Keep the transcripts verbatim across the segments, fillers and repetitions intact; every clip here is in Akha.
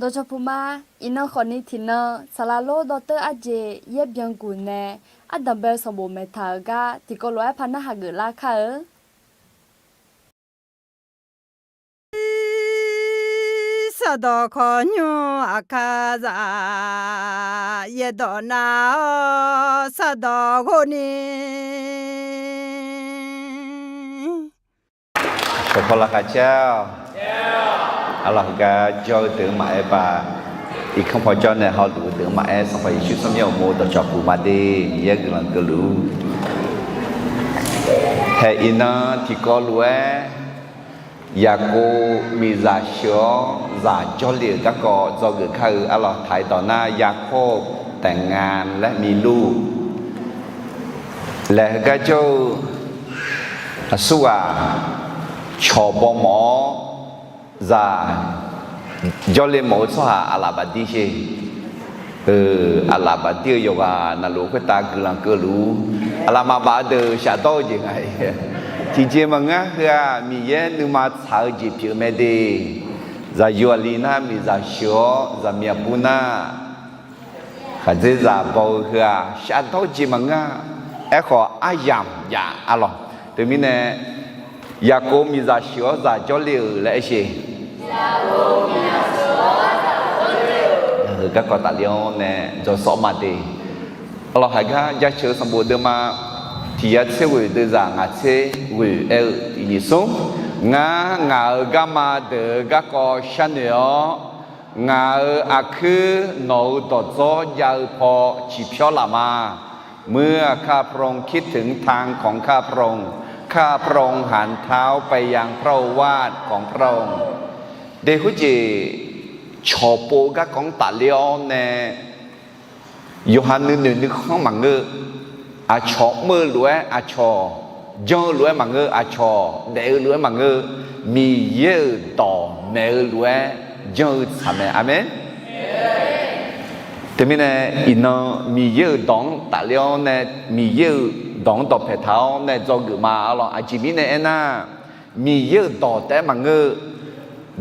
Dawqcawq puq ma. Iqnan khawfni tiqnan saqlaq lor dawrteur arjeq yaer byan guq nae ardanq bae-eu sanqbof maeqtaq-euq gar tiqkawv lof-aer par narhaq geuflar kar-eu. Sardawq khawqnymr aqkar zaq, yaerdawq nar-awr sardawq ghov ni. Shawqpaw laqkhaq caer-awq. Arlawq heugar jawr-eu deuq-anr maqaer baq. Irkanr paw jawr nae hawluf-eu deuq-anr maqaer, Sanqpaq Yeqsur tsawrmyanr uqmov dawqcawq puq ma de. Miqyaer guiqlanq keuvluf-ur. Haeq iqnan tiqkawv lof-aer Yaqkov miqzaq sheuq-awr zaq jawrle-euq garkawv dzawgeuf kar-eu. Arlawq taq-ir dawq nar ยาโคบแต่งงานและมีลูก laer heugar jawr-eu aqsurghaq cawq baw mawf-awr zaq jawrle mawf-eu tsawrhaq aqlaf bafdir sher. Aqlaf bafdir-eu yawqghaq navluf khoertav guiqlanq keuvluf-ur. Aqlaf maqbaf-eu deuq shafdawr-eu jeq nga. Tiqjeq maqngeur-a heu-aq, Miqyaer nuima tsaq-eu jeq pyeuf mae de. Zaqyo aqli nar miqzaq sheuq-awr zaqmiq aqbur nar khaqdzerzaq baw-eu heu-aq, shafdawr jeq maqngeur-a. Aerkhawf aryamq jav-a lawq. Teumirnae Yaqkov miqzaq sheuq-awr zaq jawrle-euq laer aer sher. Heu garkawv tafler-awr nae dzawsawr ma de. Arlawq haiq gar jaceuq-eu sanqbof deuvma tiq yar tser ghoeq deuvzaq ngaq tser ghoeq aer-eu tiq nyiq smr. Ngar ngaq-euq garma deuq-eu garkawv sharnoeq-awr, ngaq-euq aqkuir nawq-euq dawqdzawr jav-eu paw ciqpyawr laf ma. เมื่อข้าพระองค์คิดถึงทางของข้าพระองค์ ข้าพระองค์หันเท้าไปยังพระโอวาทของพระองค์ de khoerjeq cawqpov garkawv-anr tafler-awr nae, yawqha nuinoeq nuikhanr maqngeur-eu, aqcawq mr-eu lof-aer aqcawq janr-eu lof-aer maqngeur-eu, aqcawq daef-eu lof-aer maqngeur-eu, Miqyaer-euq dawq maeq-eu lof-aer janr-eu tsaq mae. Aqmeq. Teumirnae iqnan Miqyaer-euq dawq-anr tafler-awr nae, Miqyaer-euq dawq-anr dawqpaeq taq-awr nae dzawgeuf ma. Arlawq aqjeq mirnae aernar, Miqyaer-euq dawq taef-aer maqngeur-eu,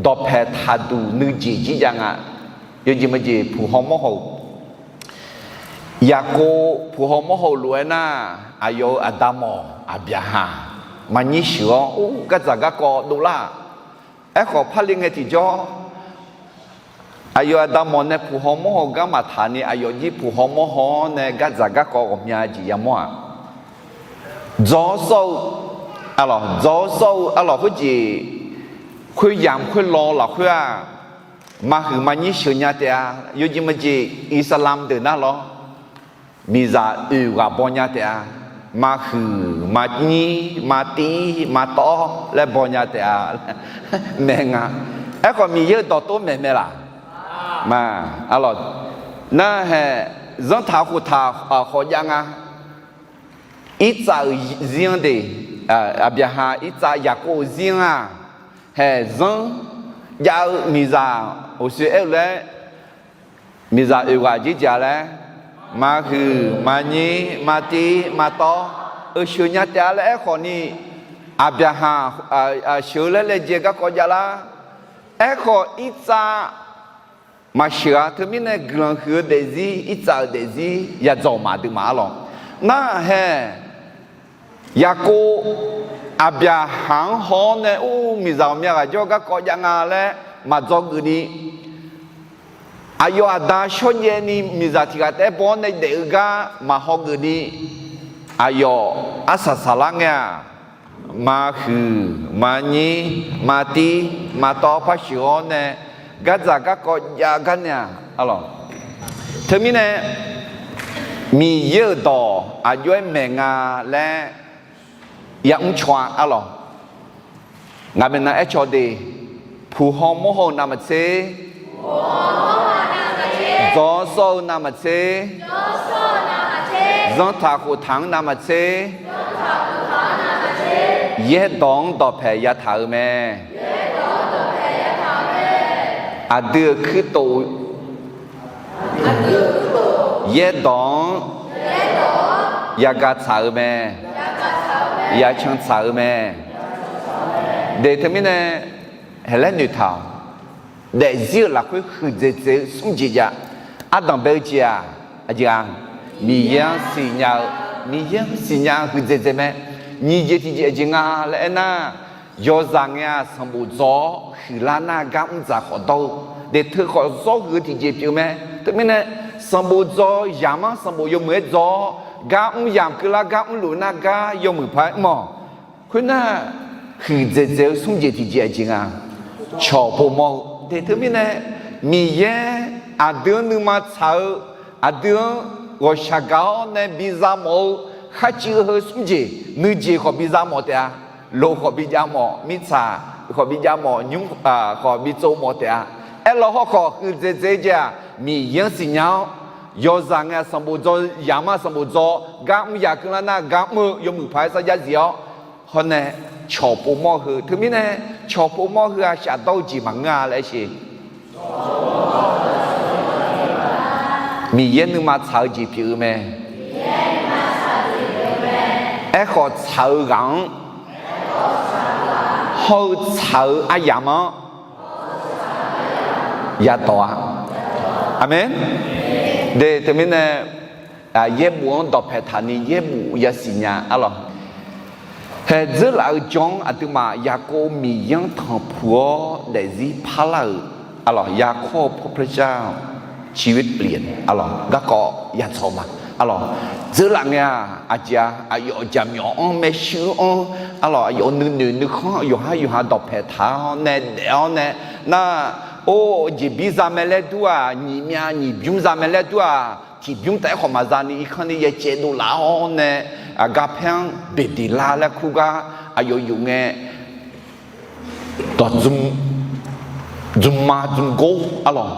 dawqpaeq taqduq nuijeq jir jav nga. Yawjeq maqjeq puq haw mawr haw-euq Yaqkov puq haw mawr haw-eu lof-aer nar, aqyawf-euq aqda mawq Aqbyaqhaq maqnyir sheuq-awr, or, gardzaq garkawv dovlar-aq. Aerkhawf parle ngae tiqjawr, aqyawf aqda mawq nae puq haw mawr haw-eu gar maqtaq ni, aqyawf jir puq haw mawr haw-awr nae gardzaq garkawv ghawqmya jeq yamawr-aq. Dzaw-awr sawr-eu, arlawq, dzaw-awr sawr-eu arlawq khoerjeq, khoeryamq khoerlaw lafkhoer-aq, maqhuiq maqnyir sheuq nya taef-a. Yawjeq maqjeq Irsaqlamq deuq nar lawr, miqzaq oeq ghaq baw nya taef-a. Maqhuiq maqnyir maqtiv maqtawv laer baw nya taef-a. Maeq nga. Aerkhawf Miqyaer-euq dawqtawv maeq mae laq? Ma, arlawq, narhaeq zanrtaq khoftaq khawf jav nga. Irtsav-euq zir-anr de, Aqbyaqhaq, Irtsav, Yaqkov-euq zir-anr-aq, haeq zanr jav-eu miqzaq oqsoeq aer-eu laer, miqzaq oeq ghaq jir jav laer, maqhuiq maqnyir maqtiv maqtawv-eu sheuq nya taef-a laer aerkhawf ni, Aqbyaqhaq sheuq-eu laer laejae garkawv jav lar. Aerkhawf Irtsav maqsheuq-a. Teumirnae guiqlanq huiq-eu daefzir, Irtsav-euq daefzir yadzawq maqdui ma arlawq. Narhaeq Yaqkov Aqbyaqhaq-anr haw-awr nae, or, miqzaq ghawqmya ghaq jawr garkawv jav nga laer maqdzawgeuf ni, aqyawf aqda shawrjaev ni miqzaq tiq ghaq taef-aer baw-awr nae daef-eu gar maqhaw geuf ni, aqyawf arsaq saqlar ngae-aq, maqhuiq maqnyir maqtiv maqtawv par sheuq-awr nae, gardzaq garkawv jav gar nae-aq, arlawq. Teumirnae Miqyaer-euq dawq aqjox-aer maeq nga laer yamr caw-a arlawq. Ngaq maeqnan aer caw de, puq haw mawr haw-eu navmaqtser, dzaw-awr sawr-eu navmaqtser, zanrtaq khoftaq-anr navmaqtser, yaerdawq-anr dawqpaeq yataq-euq mae. Aqdui-euq kuirtof yaerdawq-anr yagaq tsaq-euq mae. Yacan tsaq-euq mae. De teumirnae haeq laer noeqtaq-awq. daefzir-euq lafkhoer huiqdzaeq dzaeq-eu smr jeq jav. Ardanq bae-eu jeq-aq, aqjeq-aq, Miqyaer-anr siqnya-eu, Miqyaer-anr siqnya huiqdzaeq dzaeq mae. Nyiq jeq tiqjeq aqjeq nga laer aernar, yawzaq ngae-aq sanqbof dzaw-awr huiqlar nar gar mr dzaq khawf dawr-eu, daeqteu khawf zawr huiq-eu tiqjeq pyeuf-eu mae. Teumirnae, sanqbof dzaw yamq-anr sanqbof yawmuiq-aer dzaw-awr, gar mr yamq keuvlar gar mrluf nar gar yawmuiq paq-aer mr-awq. Khoernar, huiqdzaeq dzaeq-eu smr jeq tiqjeq aqjeq nga, cawq povmawr-eu. Daeqteu mirnae, Miqyaer aqdui-anr nuima tsaq-eu, aqdui-anr ghawqshaq gaq-awr nae biza mawf-eu kharcuiv heu smr jeq, nuijeq khawf biza mawf taef-a. Loq khawf bijav mawf, mirtsaq khawf bijav mawf, nymr khawf bitsov mawf taef-a. Aerlaw hawrkhawf huiqdzaeq dzaeq-eu jeq-aq, Miqyaer-anr siqnya-awr, yawzaq ngae-aq sanqbof dzaw, yamq-anr sanqbof dzaw, gar mr yamq keuvlar nar gar mr-eu yawmuiq paq-aer sarjax zif-awr, hawr nae cawq povmawr heu. Teumirnae, cawq povmawr heu-aq shafdawr-eu jeq maqngeur-a laer aer sheq. Miqyaer nuima tsaq-eu jeq pyeuf-eu mae. Aerkhawf, tsaq-eu ghaq-anr hawr-eu tsaq-eu aryamq-anr yadawq-a. Aqmeq. De, teumirnae, yaerbof-anr dawqpae taqni yaerbof yasiq nya arlawq. Haeq dzeurlaf-eu jan-anr aqduimaf Yaqkov Miqyaer-anr tanqpuq-awr daefzir parlar-euq arlawq, อย่าข้อพระเจ้า ชีวิตเปลี่ยน arlawq, garkawv yadzawq ma arlawq. Dzeurlaf ngae-aq, aqjeq-aq, aqyawf jaqmyawf-anr maershuir-anr arlawq, aqyawf nuinoeq nuikhanr yawqhar yawqha dawqpae taq-awr nae daef-awr nae nar, or, jeqbir za mae laer dur-aq, nyiq myav nyiq bymr za mae laer dur-aq, tiqbymr taef-aer khawf maqza ni irkanr ni yaecaev dovlaf-awr nae, garpaer-anr beqdeqlar laer kur gar aqyawf yuf ngae, dawq dzmrma dzmrgor arlawq,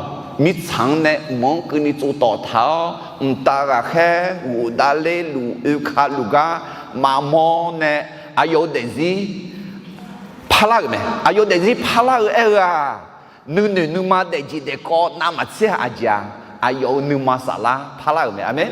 mirtsaq-anr nae mq-anr keuvni tsovtawf taq-awr, mqtav ghaqkhaer ghofdav ler luf oeka luf gar maqmawr nae, aqyawf-euq daefzir parlar-euq mae. Aqyawf daefzir parlar-eu aer-eu-aq, nuinoeq nuima daefjeq daefkawv navmaqtser-aq, aqjeq-aq, aqyawf-euq nuima saflar parlar-euq mae. Aqmeq.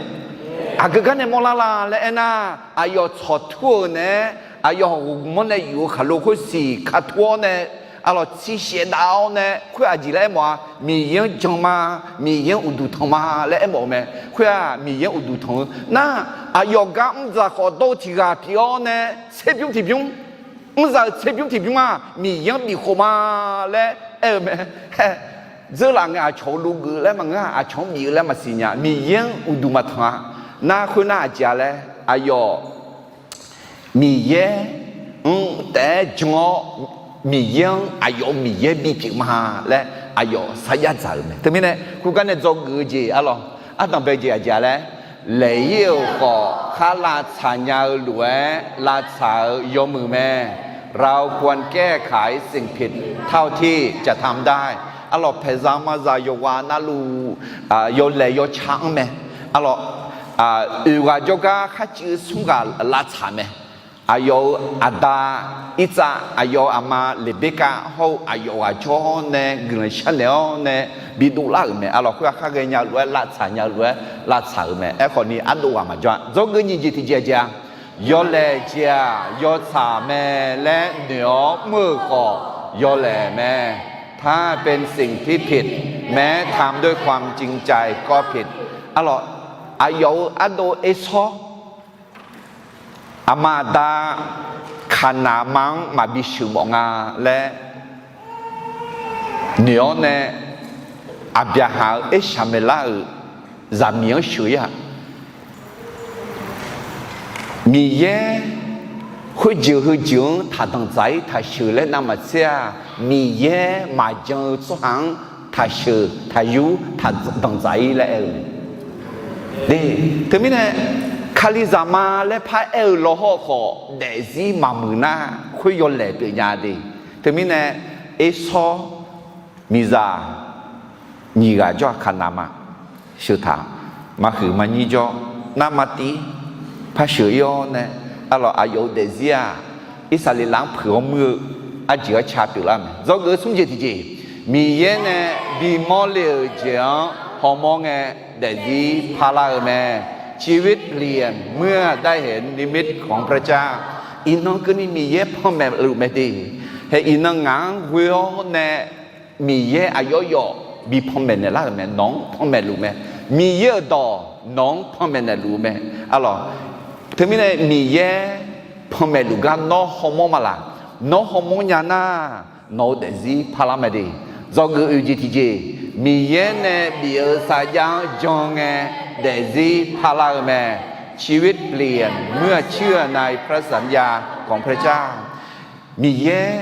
Aqgeu gar nae mawrlar la laer aernar, aqyawf tsawqtur-euq naeq-aer, aqyawf hawq ghoeq ghoeq mawr nae yuf-eu khaqlo khoersiq katur-awr nae, arlawq, tsi shaevdav-awr nae, khoer aqjeq laer aermawf-a, Miqyaer-anr jan ma, Miqyaer-anr uqduq tanq ma laer aermawf-eu mae. Khoer-aq, Miqyaer-anr uqduq tanq-eu nar, aqyawf gar mr dzaq khawf dawr-eu tiq ghaq pyeuf-awr nae, tserbymr tiqbymr, mr dzaq-euq tserbymr tiqbymr-aq, Miqyaer-anr bifkhof ma laer aer-eu mae. Dzeurlaf ngae aqcawq-eu logeuf laer maqngeur-a, aqcawq-anr bif-eu laer maqsiq nya, Miqyaer-anr uqduq maqtanq-a. Nar khoernar aqjeq-a laer, aqyawf Miqyaer-anr taef-aer jan-awr, Miqyaer-anr aqyawf-euq Miqyaer bipyeuf ma laer aqyawf sarjax dzaq-euq mae. Teumirnae, khoergar nae dzawgeuf-eu jeq arlawq, ardanq bae jeq aqjeq-a laer, laeq-ir-euq khawf khar lavtsaq nya-eu lof-aer lavtsaq-eu yawmuiq mae. เราควรแก้ไขสิ่งผิดเท่าที่จะทำได้ arlawq, paeqzaq mazaq yawqghaq navluf yawlaeq yawca-anr mae. Arlawq, oeq ghaq jawrgar kharcuiv smr ghaq lavtsaq mae. Aqyawf-euq aqda Irtsav, aqyawf-euq aqma Leqberkav hawr-eu aqyawf ghaq jawr nae guiqlanq sharnaeq-awr nae bidov lar-euq mae. Arlawq, khoer-aq khar ghaenya-eu lof-aer lavtsaq nya-eu lof-aer lavtsaq-euq mae. Aerkhawf ni ardov ghaq maqjawr-a. Dzawgeuf nyiq jeq tiqjeq-aq jeq-a, yawlaeq jeq-aq yawtsaq mae laer noeq-awr mr-euq khawf yawlaeq mae. ถ้าเป็นสิ่งที่ผิด แม้ทำด้วยความจริงใจก็ผิด arlawq, aqyawf-euq ardov ersawr aqma aqda Kaqnaq ma-anr maqbi sheuq mawf nga laer noeq-awr nae, Aqbyaqhaq-euq Ershaqmeqlar-euq zaqmiq-anr sheuq-ir-aq, Miqyaer khoerjeuq heujeuq-anr taqdanqdzaq-ir taqsheuq laer navmaqtser-aq, Miqyaer maqjan-eu tsawrhaq-anr taqsheuq taqyur taqdanqdzaq-ir laer aer-eu. De, teumirnae, Kalizaq ma laer paraer-eu lawhawr khawf daefzir maqmuiq nar, khoer yawlaeq pyeufnya de. Teumirnae, ersawr miqzaq nyiq ghaq jawr-aq Kaqnaq ma sheuq taq, maqhuiq maqnyir jawr, nar maqtiv par sheuq-ir-awr nae, arlawq, aqyawf-euq daefzir-aq, Irsaqleqlav-anr puiq-awr muir-eu arjeuq arca pyeuflar mae. Dzawgeuf-eu smr jeq tiqjeq, Miqyaer nae bimawr le-euq jeq-anr hawmawr ngae, daefzir parlar-eu mae. ชีวิตเปลี่ยนเมื่อได้เห็นนิมิตของพระเจ้า Iqnan keuvni Miqyaer panmaeq luf mae de. Hae iqnan ngaq-anr ghoe-awr nae Miqyaer aqyawf yawf bi panmaeq naeqlar-euq mae, nawq-anr panmaeq luf mae. Miqyaer-euq dawq nawq-anr panmaeq naeqluf-eu mae. Arlawq, teumirnae Miqyaer panmaeq luf gar nawr hawmawr ma laq? Nawr hawmawr nya nar, nawq-eu daefzir parlar mae de. Dzawgeuf oeq jeq tiqjeq, Miqyaer nae bif-eu sarjax-anr jan ngae, daefzir parlar-eu mae. ชีวิตเปลี่ยน เมื่อเชื่อในพระสัญญาของพระเจ้า Miqyaer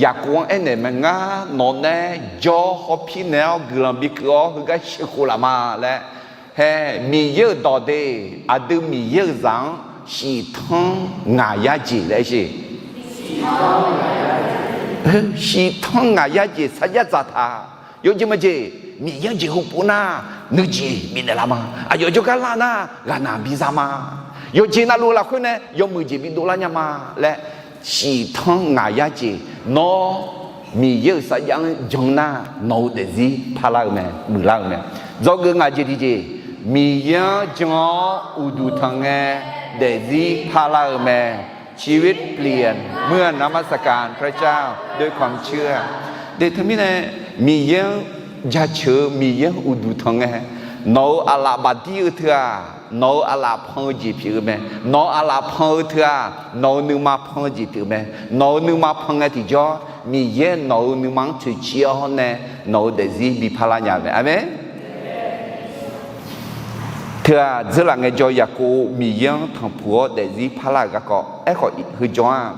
Yaqkov-anr aernaeq mae, ngar nawq nae jawr hawpir naeq-awr guiqlanq bikeuv-awr heugar sheuqkhof laf ma laer. Hae, Miqyaer-euq dawq de, aqdui Miqyaer-euq zaq-anr shiftanr ngaq yar jeq laer aer sheq. Shiftanr ngaq yar jeq sarjax dzaqtaq. Yawjeq maqjeq, Miqyaer-anr jeqhu pov nar, nuijeq bifnaeq laf ma. Aqyawf jawrgar lar nar, ghaqnaq biza ma. Yawqjeq navluf lafkhoer nae yawmuiq jeq bidov lar nya ma laer, shiftanr ngaq yar jeq, nawr Miqyaer-euq sarjax-anr jan nar, nawq-eu daefzir parlar-eu mae, muiqlar-eu mae. Dzawgeuf ngaq jeq tiqjeq, Miqyaer-anr jan-awr uqduq tanq ngae, daefzir parlar-eu mae. ชีวิตเปลี่ยน เมื่อนมัสการพระเจ้าด้วยความเชื่อ De teumirnae, Miqyaer-anr jaceuq-eu, Miqyaer-anr uqduq tanq ngae, nawq-euq aqlaf bafdir-eu teu-aq, nawq-euq aqlaf pan-eu jeq pyeuf-eu mae. Nawq-euq aqlaf pan-eu teu-aq, nawq-euq nuima pan-eu jeq pyeuf-eu mae. Nawq-euq nuima pan ngae tiqjawr, Miqyaer nawq-euq nuima-anr toeqciv-awr nae, nawq-euq daefzir bi parlar nya-eu mae. Aqmeq. Teu-aq, dzeurlaf ngaejawr Yaqkov Miqyaer-anr tanqpuq-awr daefzir parlar-euq garkawv aerkhawf heujawr-aq,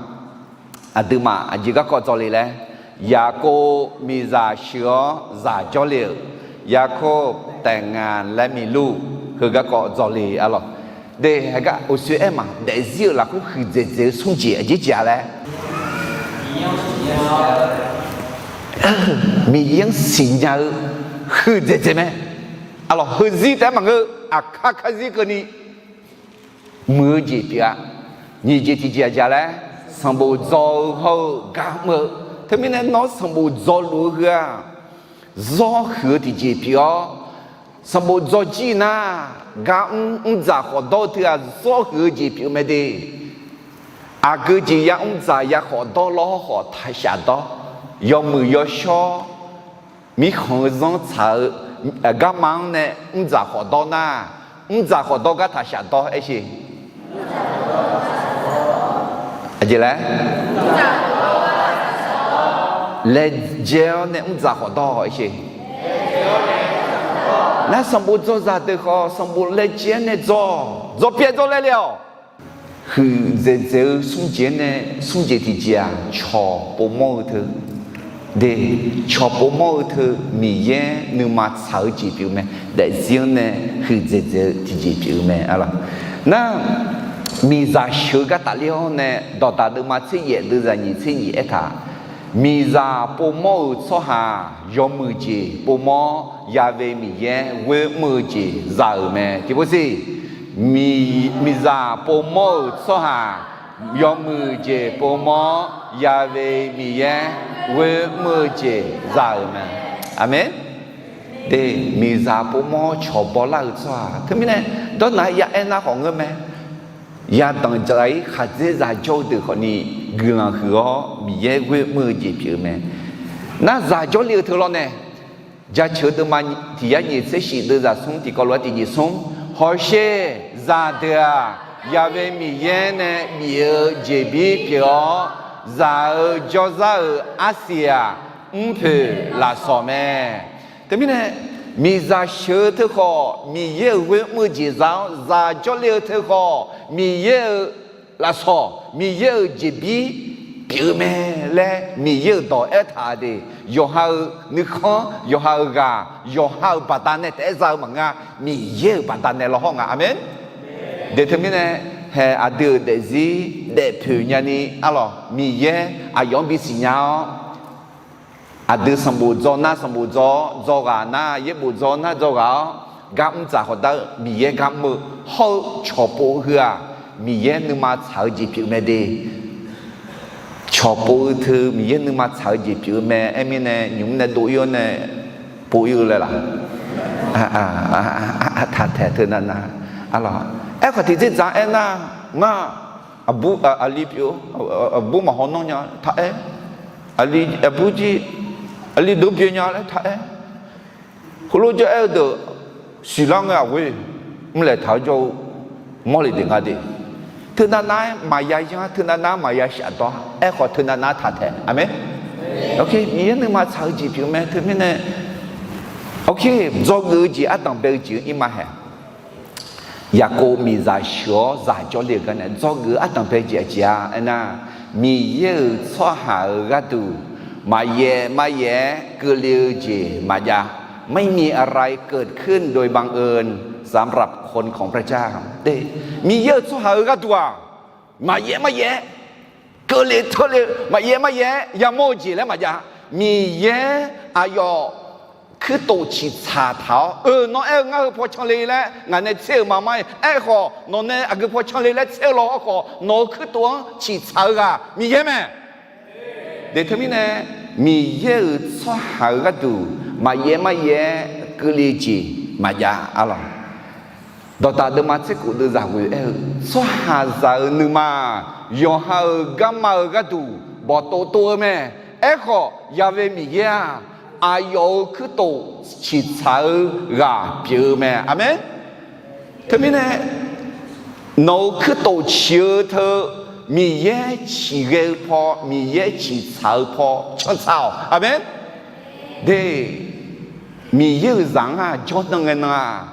aqduimaf aqjeq garkawv dzawle laer, Yaqkov miqzaq sheuq-awr zaq jawrle-euq, Yaqkov taef ngaq laer miq lur, heu garkawv dzawle arlawq. De, heugar uqshoe aer ma, daefzir-euq lafkhoer huiqdzaeq dzaeq-eu smr jeq aqjeq jeq-a laer, Miqyaer-anr siqnya-eu huiqdzaeq dzaeq mae. Arlawq, heuzir taef-aer maqngeur, aqkar karzir keuvni muiq-eu jeq pyeuf-a. Nyiq jeq tiqjeq aqjeq laer, sanqbof dzaw-eu hawr-eu gar mr-eu. Teumirnae nawr sanqbof dzaw luf-eu heu-aq, zawr huiq-eu tiqjeq pyeuf-awr, sanqbof dzaw jir nar, gar mr mrdzaq khawf dawr-eu teu-aq, zawr huiq-eu jeq pyeuf mae de. Aqgeu jeq ya mrdzaq ya khawf dawr lawr khawf taqshaf dawr, yawmuiq yawshawr, mirkhanq-eu zanr tsaq-eu garma-anr nae mrdzaq khawf dawr nar, mrdzaq khawf dawr gar taqshaf dawr aer sheq. Aqjeq laer, laejae-awr nae mrdzaq khawf dawr aer sheq. Nar sanqbof dzaw zaqdeuq khawf, sanqbof laejae-awr nae dzaw, dzaw pyaev dzaw laev le-awq. Huiqdzaeq dzaeq-eu smr jeq-anr nae smr jeq tiqjeq-aq, cawq povmawr-eu teu. De, cawq povmawr-eu teu Miqyaer nuima tsaq-eu jeq pyeuf-eu mae. Daefzir-anr nae huiqdzaeq dzaeq-eu tiqjeq pyeuf-eu mae arlawq. Nar, miqzaq sheuq-eu gar tafler-awr nae dawqdaq deuvma tser yaef deuvzaq nyiq tser nyiq aertaq, miqzaq povmawr-euq tsawrhaq yawmuiq jeq povmawr-awr, Ya've Miqyaer ghoer mr-eu jeq za-euq mae. Tiqpov siq, miqzaq povmawr-euq tsawrhaq yawmuiq jeq povmawr-awr, Ya've Miqyaer ghoer mr-eu jeq za-euq mae. Aqmeq. De, miqzaq povmawr-awr cawq bawlar-eu tsawrhaq teumirnae, dawrnaq-aer ya aernar khawf ngeur mae. Yadanq dzaq-ir khaqdzerzaq jawr-eu deuq khawfni guiqlanq huiq-awr Miqyaer ghoer mr-eu jeq pyeuf-eu mae. Nar zaq jawrle-eu teu lawr nae, jaceuq-eu deuvma tiq yar nyiq tser shif deuvzaq smr tiqkawv lof-aer tiq nyiq smr, hawsher zaqdeuq-aq, Ya've Miqyaer nae bif-eu jeqbir pyeuf-awr, zaq-eu jawrzar-euq arsiq-aq, mrpoeq lafsawq mae. Teumirnae, miqzaq sheuq-eu teu khawf Miqyaer-euq ghoer mr-eu jeq za-awr, zaq jawrle-eu teu khawf Miqyaer-euq lafsawq, Miqyaer-euq jeqbir pyeuf-eu mae laer Miqyaer-euq dawq aertaq de. Yawqha-euq nuikhanr, yawqha-euq ghaq, yawqha-euq baqdanae taef-aer za-eu maqngeur-a. Miqyaer-euq baqdanae lawhawr nga. Aqmeq. De teumirnae, hae aqdui-euq daefzir daefpoeq nyani arlawq, Miqyaer aqyawf-anr bisiq nya-awr, aqdui sanqbof dzaw nar sanqbof dzaw-awr, dzawghaq nar yaerbof dzaw nar dzawghaq-awr, gar mr dzaq khawf dar-eu Miqyaer gar mr-eu hawr-eu cawq pov-eu heu-aq, Miqyaer nuima tsaq-eu jeq pyeuf-eu mae de. Cawq pov-eu teu Miqyaer nuima tsaq-eu jeq pyeuf-eu mae. Aermirnae nymq mr nae dov-ir-awr nae pov-ir-eu laer laq? Taq taeq teu navnav, arlawq, aerkhawf tiqdzerdzaq aernar, ngar aqbur, aqli pyeuf-eu, aqbur maqhaw nanrnya taq-aer, aqli aqbur jir Aqli deuq-anr byae nya laer taq-aer, heulof jawr-aer-eu deuq siqlar ngae aqghoer mrlaeq taq-eu jawr-eu mawrle deuq nga de. Teunav nav-aer maqya yanr, teunav nav-aer maqya shafdawr, aerkhawf teunav nav-aer taq taeq. Aqmeq. Miqyaer nuima tsaq-eu jeq pyeuf mae. Teumirnae, dzawgeuf-eu jeq ardanq bae-eu jeq-anr irma haeq. Yaqkov miqzaq sheuq-awr zaq jawrle-euq gar nae dzawgeuf-eu ardanq bae-eu jeq aqjeq-a aernar, Miqyaer-euq tsawrhaq-euq gharduq maqyaef maryaef-aer keuvle-eu jeq maqjav. ไม่มีอะไรเกิดขึ้นโดยบังเอิญสำหรับคนของพระเจ้า Miqyaer-euq tsawrhaq-euq gharduq-aq, maqyaef maryaef-aer keuvle teurle-eu, maqyaef maryaef-aer yamawr-eu jeq laer maqjav. Miqyaer aqyawf kuirtof ciqtsaq taq-awr, eu, nawr aer-eu ngar heu paw canle laer ngaq nae tser-euq ma mar-iq, aerkhawf nawq nae aqgeu paw canle laer tser-eu law, aerkhawf nawq-euq kuirtof-anr ciqtsaq-eu ghaq Miqyaer mae. Deq teumirnae, Miqyaer-euq tsawrhaq-euq gharduq maqyaef maryaef-aer keuvle jeq maqjav-a lawq. Dawqdaq deuvma tser khof deuv zaq ghoe aer-eu, tsawrhaqzaq-euq nuima-aq, yawqha-euq garma-euq gharduq bawqtov tov-eu mae. Aerkhawf, Yaqve Miqyaer-aq, aqyawf-euq kuirtof ciqtsaq-eu ghaq pyeuf-eu mae. Aqmeq. Teumirnae, nawq-euq kuirtof ciq-eu teu, Miqyaer ciqghae-eu paw, Miqyaer ciqtsaq-eu paw cantsaq-awq. Aqmeq. De, Miqyaer-euq zaq-anr-aq jawrnan ngae nan-aq,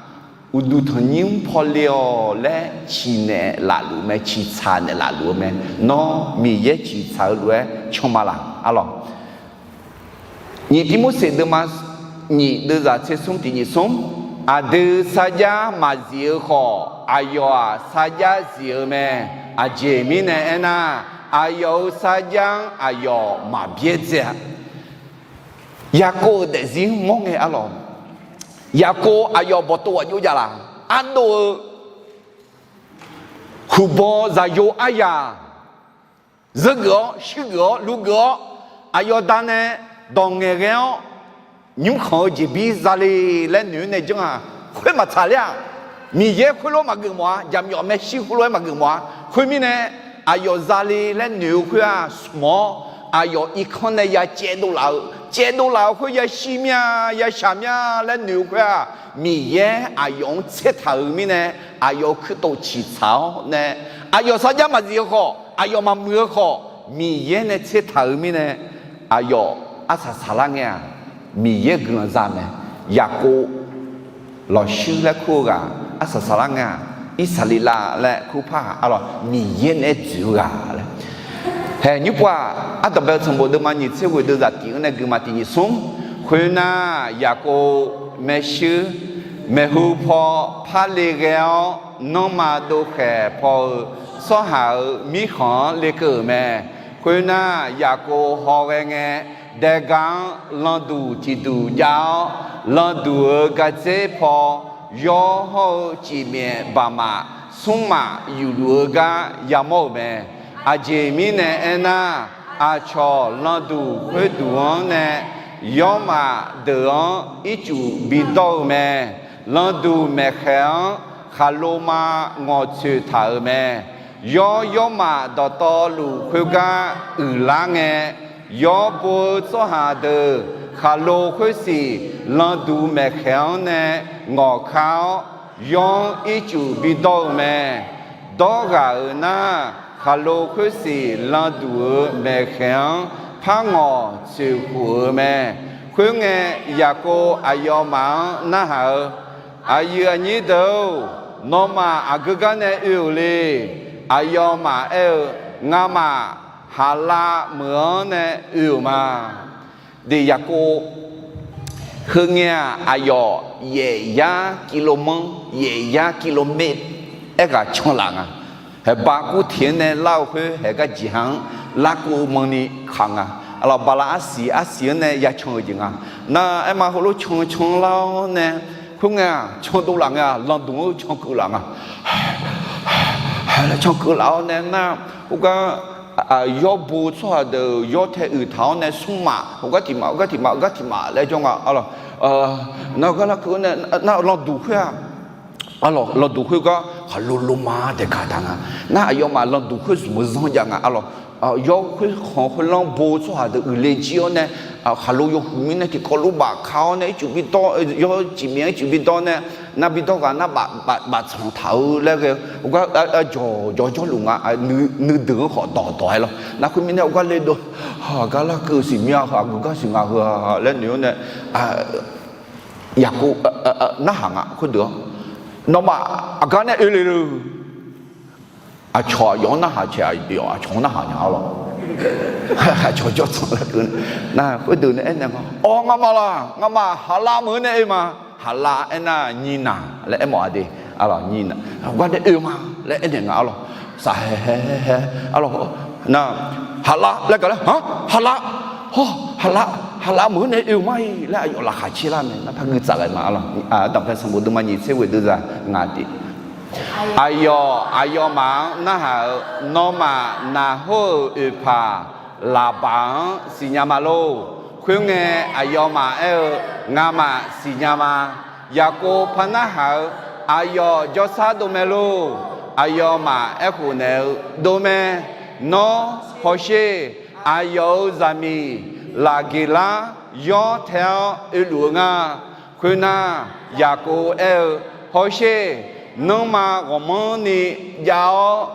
uqduq tanqnymr paw le-awq laer ciqnaeq lafluf mae, ciqtsaq naeq lafluf-eu mae. Nawr Miqyaer ciqtsaq-eu lof-aer canma laq-a lawq. Nyiq Tivmorseq deuvma nyiq deuvzaq tser smr tiq nyiq smr, aqdui sarjax maqzif-eu khawf, aqyawf-aq sarjax zif-eu mae. Aqjeq mirnae aernar, aqyawf-euq sarjax-anr aqyawf maqbyaerdzae-a. Yaqkov-euq daefzir mawr ngae-a lawq. Yaqkov aqyawf bawqtov ghaq jov jav laq. Ardov-eu huqbaw zaqyo aryaq zeur geuf-awr, shuir geuf-awr, luv geuf-awr, aqyawf da nae dawq ngaeqghae-awr, nymrkhanq-eu jeqbir zale laer noeq-awr nae janr-aq, khoer maqtsaq ler-aq, Miqyaer khoerlof-aer maqgeuf mawf-a, jaqmyawf maershuir khoerlof-aer maqgeuf mawf-a. Khoermirnae, aqyawf zale laer noeq-eu khoer-aq, smq-awr, aqyawf irkanr nae ya caevdov laf-eu, caevdov laf-eu khoer yashir mir-a, yashaq mir-a laer noeq-eu khoer-aq, Miqyaer aqyawf-anr tsertaq-euq mirnae, aqyawf-euq kuirtof ciqtsaq-awr nae, aqyawf sarjax maqzif-eu khawf, aqyawf maqmuiq-eu khawf, Miqyaer nae tsertaq-euq mirnae, aqyawf arsaq saqlar ngae-aq, Miqyaer guiqlanq za mae. Yaqkov lawqshuir laer kur-eu ghaq arsaq saqlar ngae-aq, Irsaqleqlav laer kur par-aq, aqlawq Miqyaer naeq-aer dzoeq-eu ghaq laer. Haeq nymr pov-aq, ardanqbae-eu sanqbof deuvma nyiq tser ghoeq deuvzaq tiq-anr nae guiqma tiq nyiq smr, khoernar, Yaqkov maershuir maeqhu paw parle ghae-awr, nanrma dovkhaeq paw-eu tsawrhaq-euq mirkhanq-anr lekeuv-euq mae. Khoernar, Yaqkov hawghae ngae, daega-anr landuq tiqduq jav-awr, landuq-euq gardzer paw yawr hawr-eu cifmyaef baqmaf smrmaf yufluf-eu gar yamawr-euq mae. Aqjeq mirnae aernar, aqcawq landuq khoerduq-anr nae yawrmaf deuq-anr ircuf bidawr-eu mae. Landuq maeqkhaeq-anr khaqlo ma ngawqtsoeq taq-euq mae. Yawr yawrmaf dawqtawvluf khoergar uiqlar ngae, yawr bo-eu tsawrhaq deuq khaqlo khoersiq landuq maeqkhaeq-anr nae ngawqkar-awr, yawr-anr ircuf bidawr-eu mae. Dawr ghaq-euq nar, khaqlo khoersiq landuq-euq maeqkhaeq-anr par ngawq tsoeqkhof-eu mae. Khoerngae, Yaqkov aqyawfmaf-anr narhaq-eu, Aqyuif aqnyir deuq-or, nawmaf aqgeu gar nae oe-euq le? Aqyawfmaf aer-eu, Ngamaf Haqlav meuq-anr nae oe-euq ma. Deq Yaqkov heungae-aq, aqyawf yaef yar kilomanr, yaef yar kilometer aerghaq canlaf nga. Haeqbav kurteq-anr nae lar-eu khoer haeq gar jeqha-anr larkeuv manni kaq nga. Aqlawq bala arsiq arsiq-anr nae yacan-eu jeq nga. Nar aerma heulof can can lar-awr nae, khoerngae-aq candov laf ngae-aq, landuq-anr cankeuv laf nga. Cankeuv laf-awr nae nar, khoergar yawr bo tsawrhaq deuq yawr tae uiq taq-awr nae smrmaf, heugar tiq maf, heugar tiq maf, heugar tiq maf laer jawr nga. Nar heugar larkeuv-awr nae nar landuq khoer-aq, aqlawq landuq khoergar khaqlo loma daeqkaq taq nga. Nar aqyawfmaf landuq khoer zmq-eu zanr jav nga. Aqlawq yawkhoer khanq khoerlanr bo tsawrhaq deuq uiqle jir-awr nae, khaqlo yawhuiq mirnae tiqkawv lof bafka-awr nae ircuf bi dawr, yawr cifmyav ircuf bi dawr nae, nar bi dawr ghaq nar baf tsanq taq-eu laer ghae-eu gar jawq jawr jawrluf nga. Nuideuq-anr khawf dawqdawq-aer lawr. Nar khoermirnae aqgar le dov, aqgar larkeuv siqmyav heu aqgeu gar siq nga heu laer noeq-awr nae, Yaqkov narhaq nga khoerdeuq-anr, nawmaf aqgar nae oe le le. Aqcawq aqyawf-anr narhaq caeq, aqyawf aqcawq-anr narhaq nya-awr lawr. Aqcawq jawr tsanq larkeuv nar khoerdeuq nae aernaeq nga, Awq, ngamaf laq, ngamaf Haqlav meuq-anr nae oe ma. Haqlav aernar nyinaq laer aermawf-a de. Arlawq, nyinaq, aqgar nae oe ma laer aernaeq nga arlawq. Safhae hae hae hae arlawq, nar, Haqlav laer gaq laer, Haqlav, hawr, Haqlav, Haqlav meuq-anr nae oe-eu ma-iq laer aqyawf laqkhaq caer lar mae. Nar par gui tsaf ghae ma arlawq. Ardanqbae sanqbof deuvma nyiq tser ghoeq deuv za nga tiq. Aqyawf aqyawfmaf-anr narhaq-euq, nawmaf Naqhor-euq oeqpaq Laqbaq-anr siqnya ma lor. Khoerngae, aqyawfmaf aer-eu, Ngamaf siqnya ma. Yaqkov par narhaq-eu, Aqyawf jawrshar dov mae lor. Aqyawfmaf aerkhof naeq-eu, Dov mae. Nawr hawsher. Aqyawf-euq zaqmiq Laqgeqlar yawr tae-awr oeluf-eu nga. Khoernar, Yaqkov aer-eu, Hawsher. Nanrma ghawqmanrni jav-awr,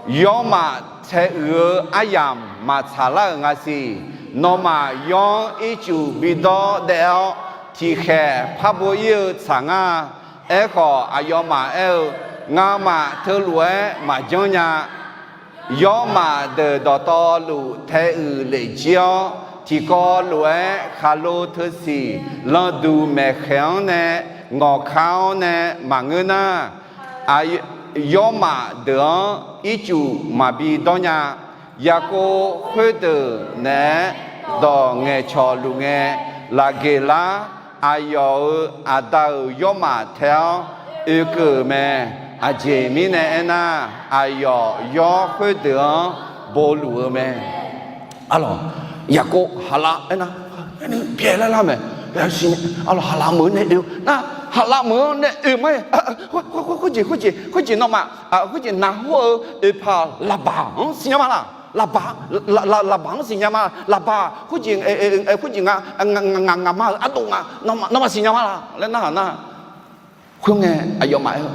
yawrmaf taeuiq-eu aryamq maqtsaq lar-euq nga siq. Nawmaf yawr-anr ircuf bidawr daef-awr, tiqkhaeq par bo ir-eu tsaq ngar. Aerkhawf, aqyawfmaf aer-eu, Ngamaf teulof-aer maqjanr nya. Yawrmaf deuq dawqtawvluf taeuiq lef jir-awr, tiqkawv lof-aer khaqlo teusiq lanqduq maeqkhaeq-anr nae ngawqkar-awr nae maqngeur nar, yawrmaf deuq-anr ircuf maqbi dawr nya. Yaqkov khoerdeuq naeq-aer dawq ngaeqcawq luf ngae, Laqgeqlar aqyawf-euq aqda-euq yawrmaf tae-awr oekeuv-euq mae. Aqjeq mirnae aernar, aqyawf yawr khoerdeuq-anr bo luf-eu mae. Arlawq, Yaqkov Haqlav aernar, byaeq lar lar mae. Arlawq, Haqlav meuq-anr nae oe nar, Haqlav meuq-anr nae oe ma-iq, khoerjeq khoerjeq khoerjeq nawmaf, khoerjeq Naqhor-euq oeqpaq Laqbaq-anr siqnya ma laq. Laqbaq, Laqbaq-anr siqnya ma. Laqbaq khoerjeq, khoerjeq nga, ngaqma-euq ardov nga. Nawmaf siqnya ma laq laer narhaq nar, khoerngae aqyawfmaf aer-eu,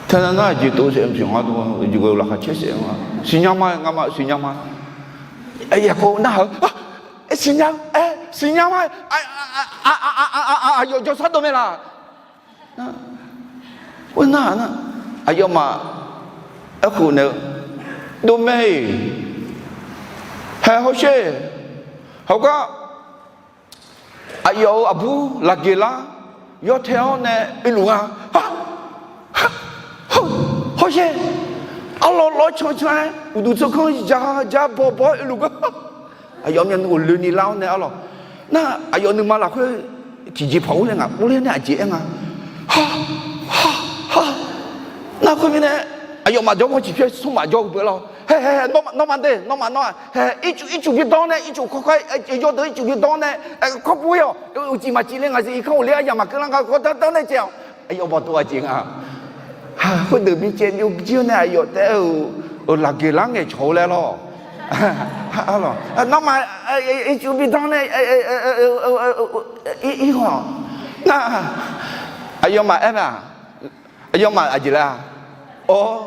Teunav nar aqjeq tov saef mqpyeq nga, jeqghoe laqkhaq caer saef nga. Siqnya ma, ngamaf siqnya ma. Yaqkov narhaq-eu, Siqnya, aer siqnya ma. Aqyawf jawrshar dov mae laq. Khoernar nar, aqyawfmaf aerkhof naeq-eu, Dov mae-iq, haeq hawsher. Hawgar aqyawf-euq aqbur Laqgeqlar yawtae-awr nae oeluf nga. Hawsher. Arlawr lawr cancan-aer uqduq tsawrganr ja ja baw baw-aer oeluf gar. Aqyawf myavnuiv ghofloeni lar-awr nae arlawq, nar aqyawf nuima lafkhoer tiqjeq paq ur laer ngaq ur ler nae aqjeq aer nga. Nar khoermirnae, aqyawfmaf jawr baw ciqpyaer smrmaf jawr-eu beu lar-awr, hae hae hae, nawmaf dae, nawmaf nawr-aq, hae, ircuf ircuf bi dawr nae, ircuf kawrkawr-aer yawdeuq ircuf bi dawr nae, kawr bur-ir-awq. Uqcif maqcif le ngaq zif irkanr ghofler aryamq maqkeuv lar nga kawr dar dar nae caev-awq. Aqyawf bawqtov aqjeq nga. Khoerdeuq bi caev byov jir-awr nae aqyawf taef-aer-euq Laqgeqlar ngaeqcawq-eu laer lawr. Nawmaf ircuf bi dawr nae ir-awq. Nar, aqyawfmaf aer mae-aq, aqyawfmaf aqjeq laer-a? Awr,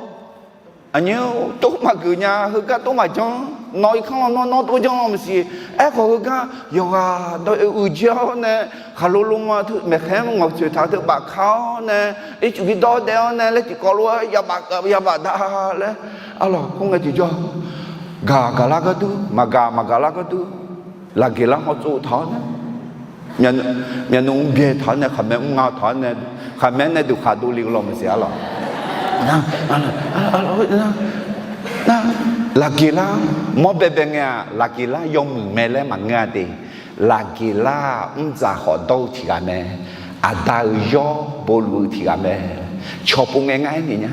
aqnyir tov maqgeuf nya, heugar tov maqjanr. Nawr irkanr lanr nawr nawr tov janr lanr maqsiq. Aerkhawf heugar yawqghaq dawq-eu uiq jir-awr nae, khaqlo loma teu maeqkhaeq-anr ngawqtsoeq taq-eu teu bafka-awr nae, ircuf bi dawr daef-awr nae laer tiqkawv lof-aer yabaf da laer. Arlawq, khoerngae tiqjawr, gaq gaqlar gharduq, maqgaq maqgaqlar gharduq, Laqgeqlar hawtsov taq-awr nae, myavnuiv mrbyae taq-awr nae, khaqmae mrnga taq-awr nae, khaqmae nae duqkhaq dovle-eu law maqsiq arlawq. Nar, Laqgeqlar mawr baebae ngae-aq, Laqgeqlar yawmuiq mae laer maqngeur-a de. Laqgeqlar-aq mrdzaq khawf dawr-eu tiq ghaq mae. Aqda-euq yawr bo luf-eu tiq ghaq mae. Cawqpov ngae ngar aernaeq nya.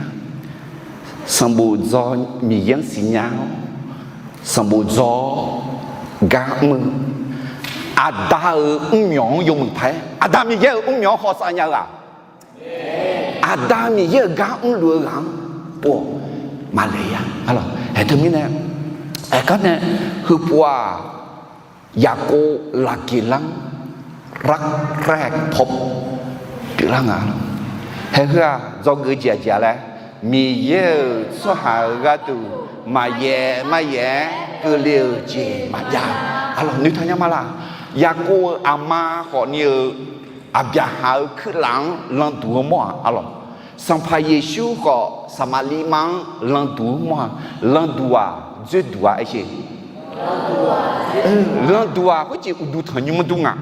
Sanqbof dzaw Miqyaer-anr siqnya-awr, sanqbof dzaw-awr gar mr-eu, Aqda-euq mrmyawq-anr yawmuiq paq-aer, Aqda Miqyaer-euq mrmyawq-anr hawsav nya-eu ghaq, Aqda Miqyaer-euq gar mrluf-eu ghaq-anr pov-awq. Maqlaeq ya, arlawq. Aerteumirnae, aergar nae, heupov-aq, Yaqkov lafgeq lar-anr rar raer paw pyeuflar nga. Haeq heu-aq, dzawgeuf jeq aqjeq-a laer, Miqyaer-euq tsawrhaq-euq gharduq maqyaef maryaef-aer keuvle-euq jeq maqjav. Aqlawq, noeqtaq nya ma laq? Yaqkov-euq aqma khawfni-euq Aqbyaqhaq-euq kuirlaf-anr landuq-eu mawr-aq, aqlawq, Sanqpaq Yeqsur khawf Saqmaqliv ma-anr landuq-eu mawr-aq, landuq-aq dzoerduq-a aersheq. Landuq-aq khoerjeq uqduq tanqnymr dur nga,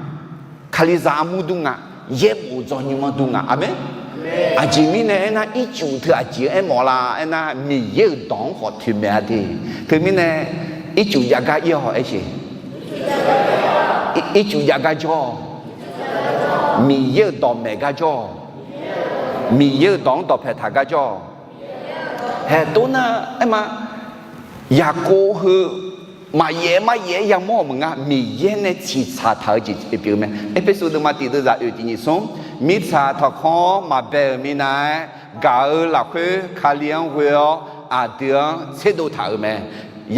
Kalizaq armur dur nga, yaerbof dzawnymr dur nga. Aqmeq. Aqjeq mirnae aernar, ircuf teu aqjeq-anr aermawf la aernar, Miqyaer-euq dawq-anr khawf toeqmaeq-a de. Teumirnae, ircuf jav gar ir-awq aersheq. Ircuf jav gar jawr-awq. Miqyaer-euq dawqmaeq gar jawr-awq. Miqyaer-euq dawq-anr dawqpae taq gar jawr-awq. Haeq tov nar aerma, Yaqkov heu maqyaef maryaef-aer yamawr-euq maqnga, Miqyaer nae tsiqtsaq taq-eu jeq pyeuf-eu mae. Erpersu deuvma tiq deuvzaq oeq tiq nyiq smr, mirtsaq tanqkhawr-anr maqbae-euq minav-aer gaq-eu lafkhoer Kali-anr ghoe-awr aqdui-anr tserdov taq-euq mae.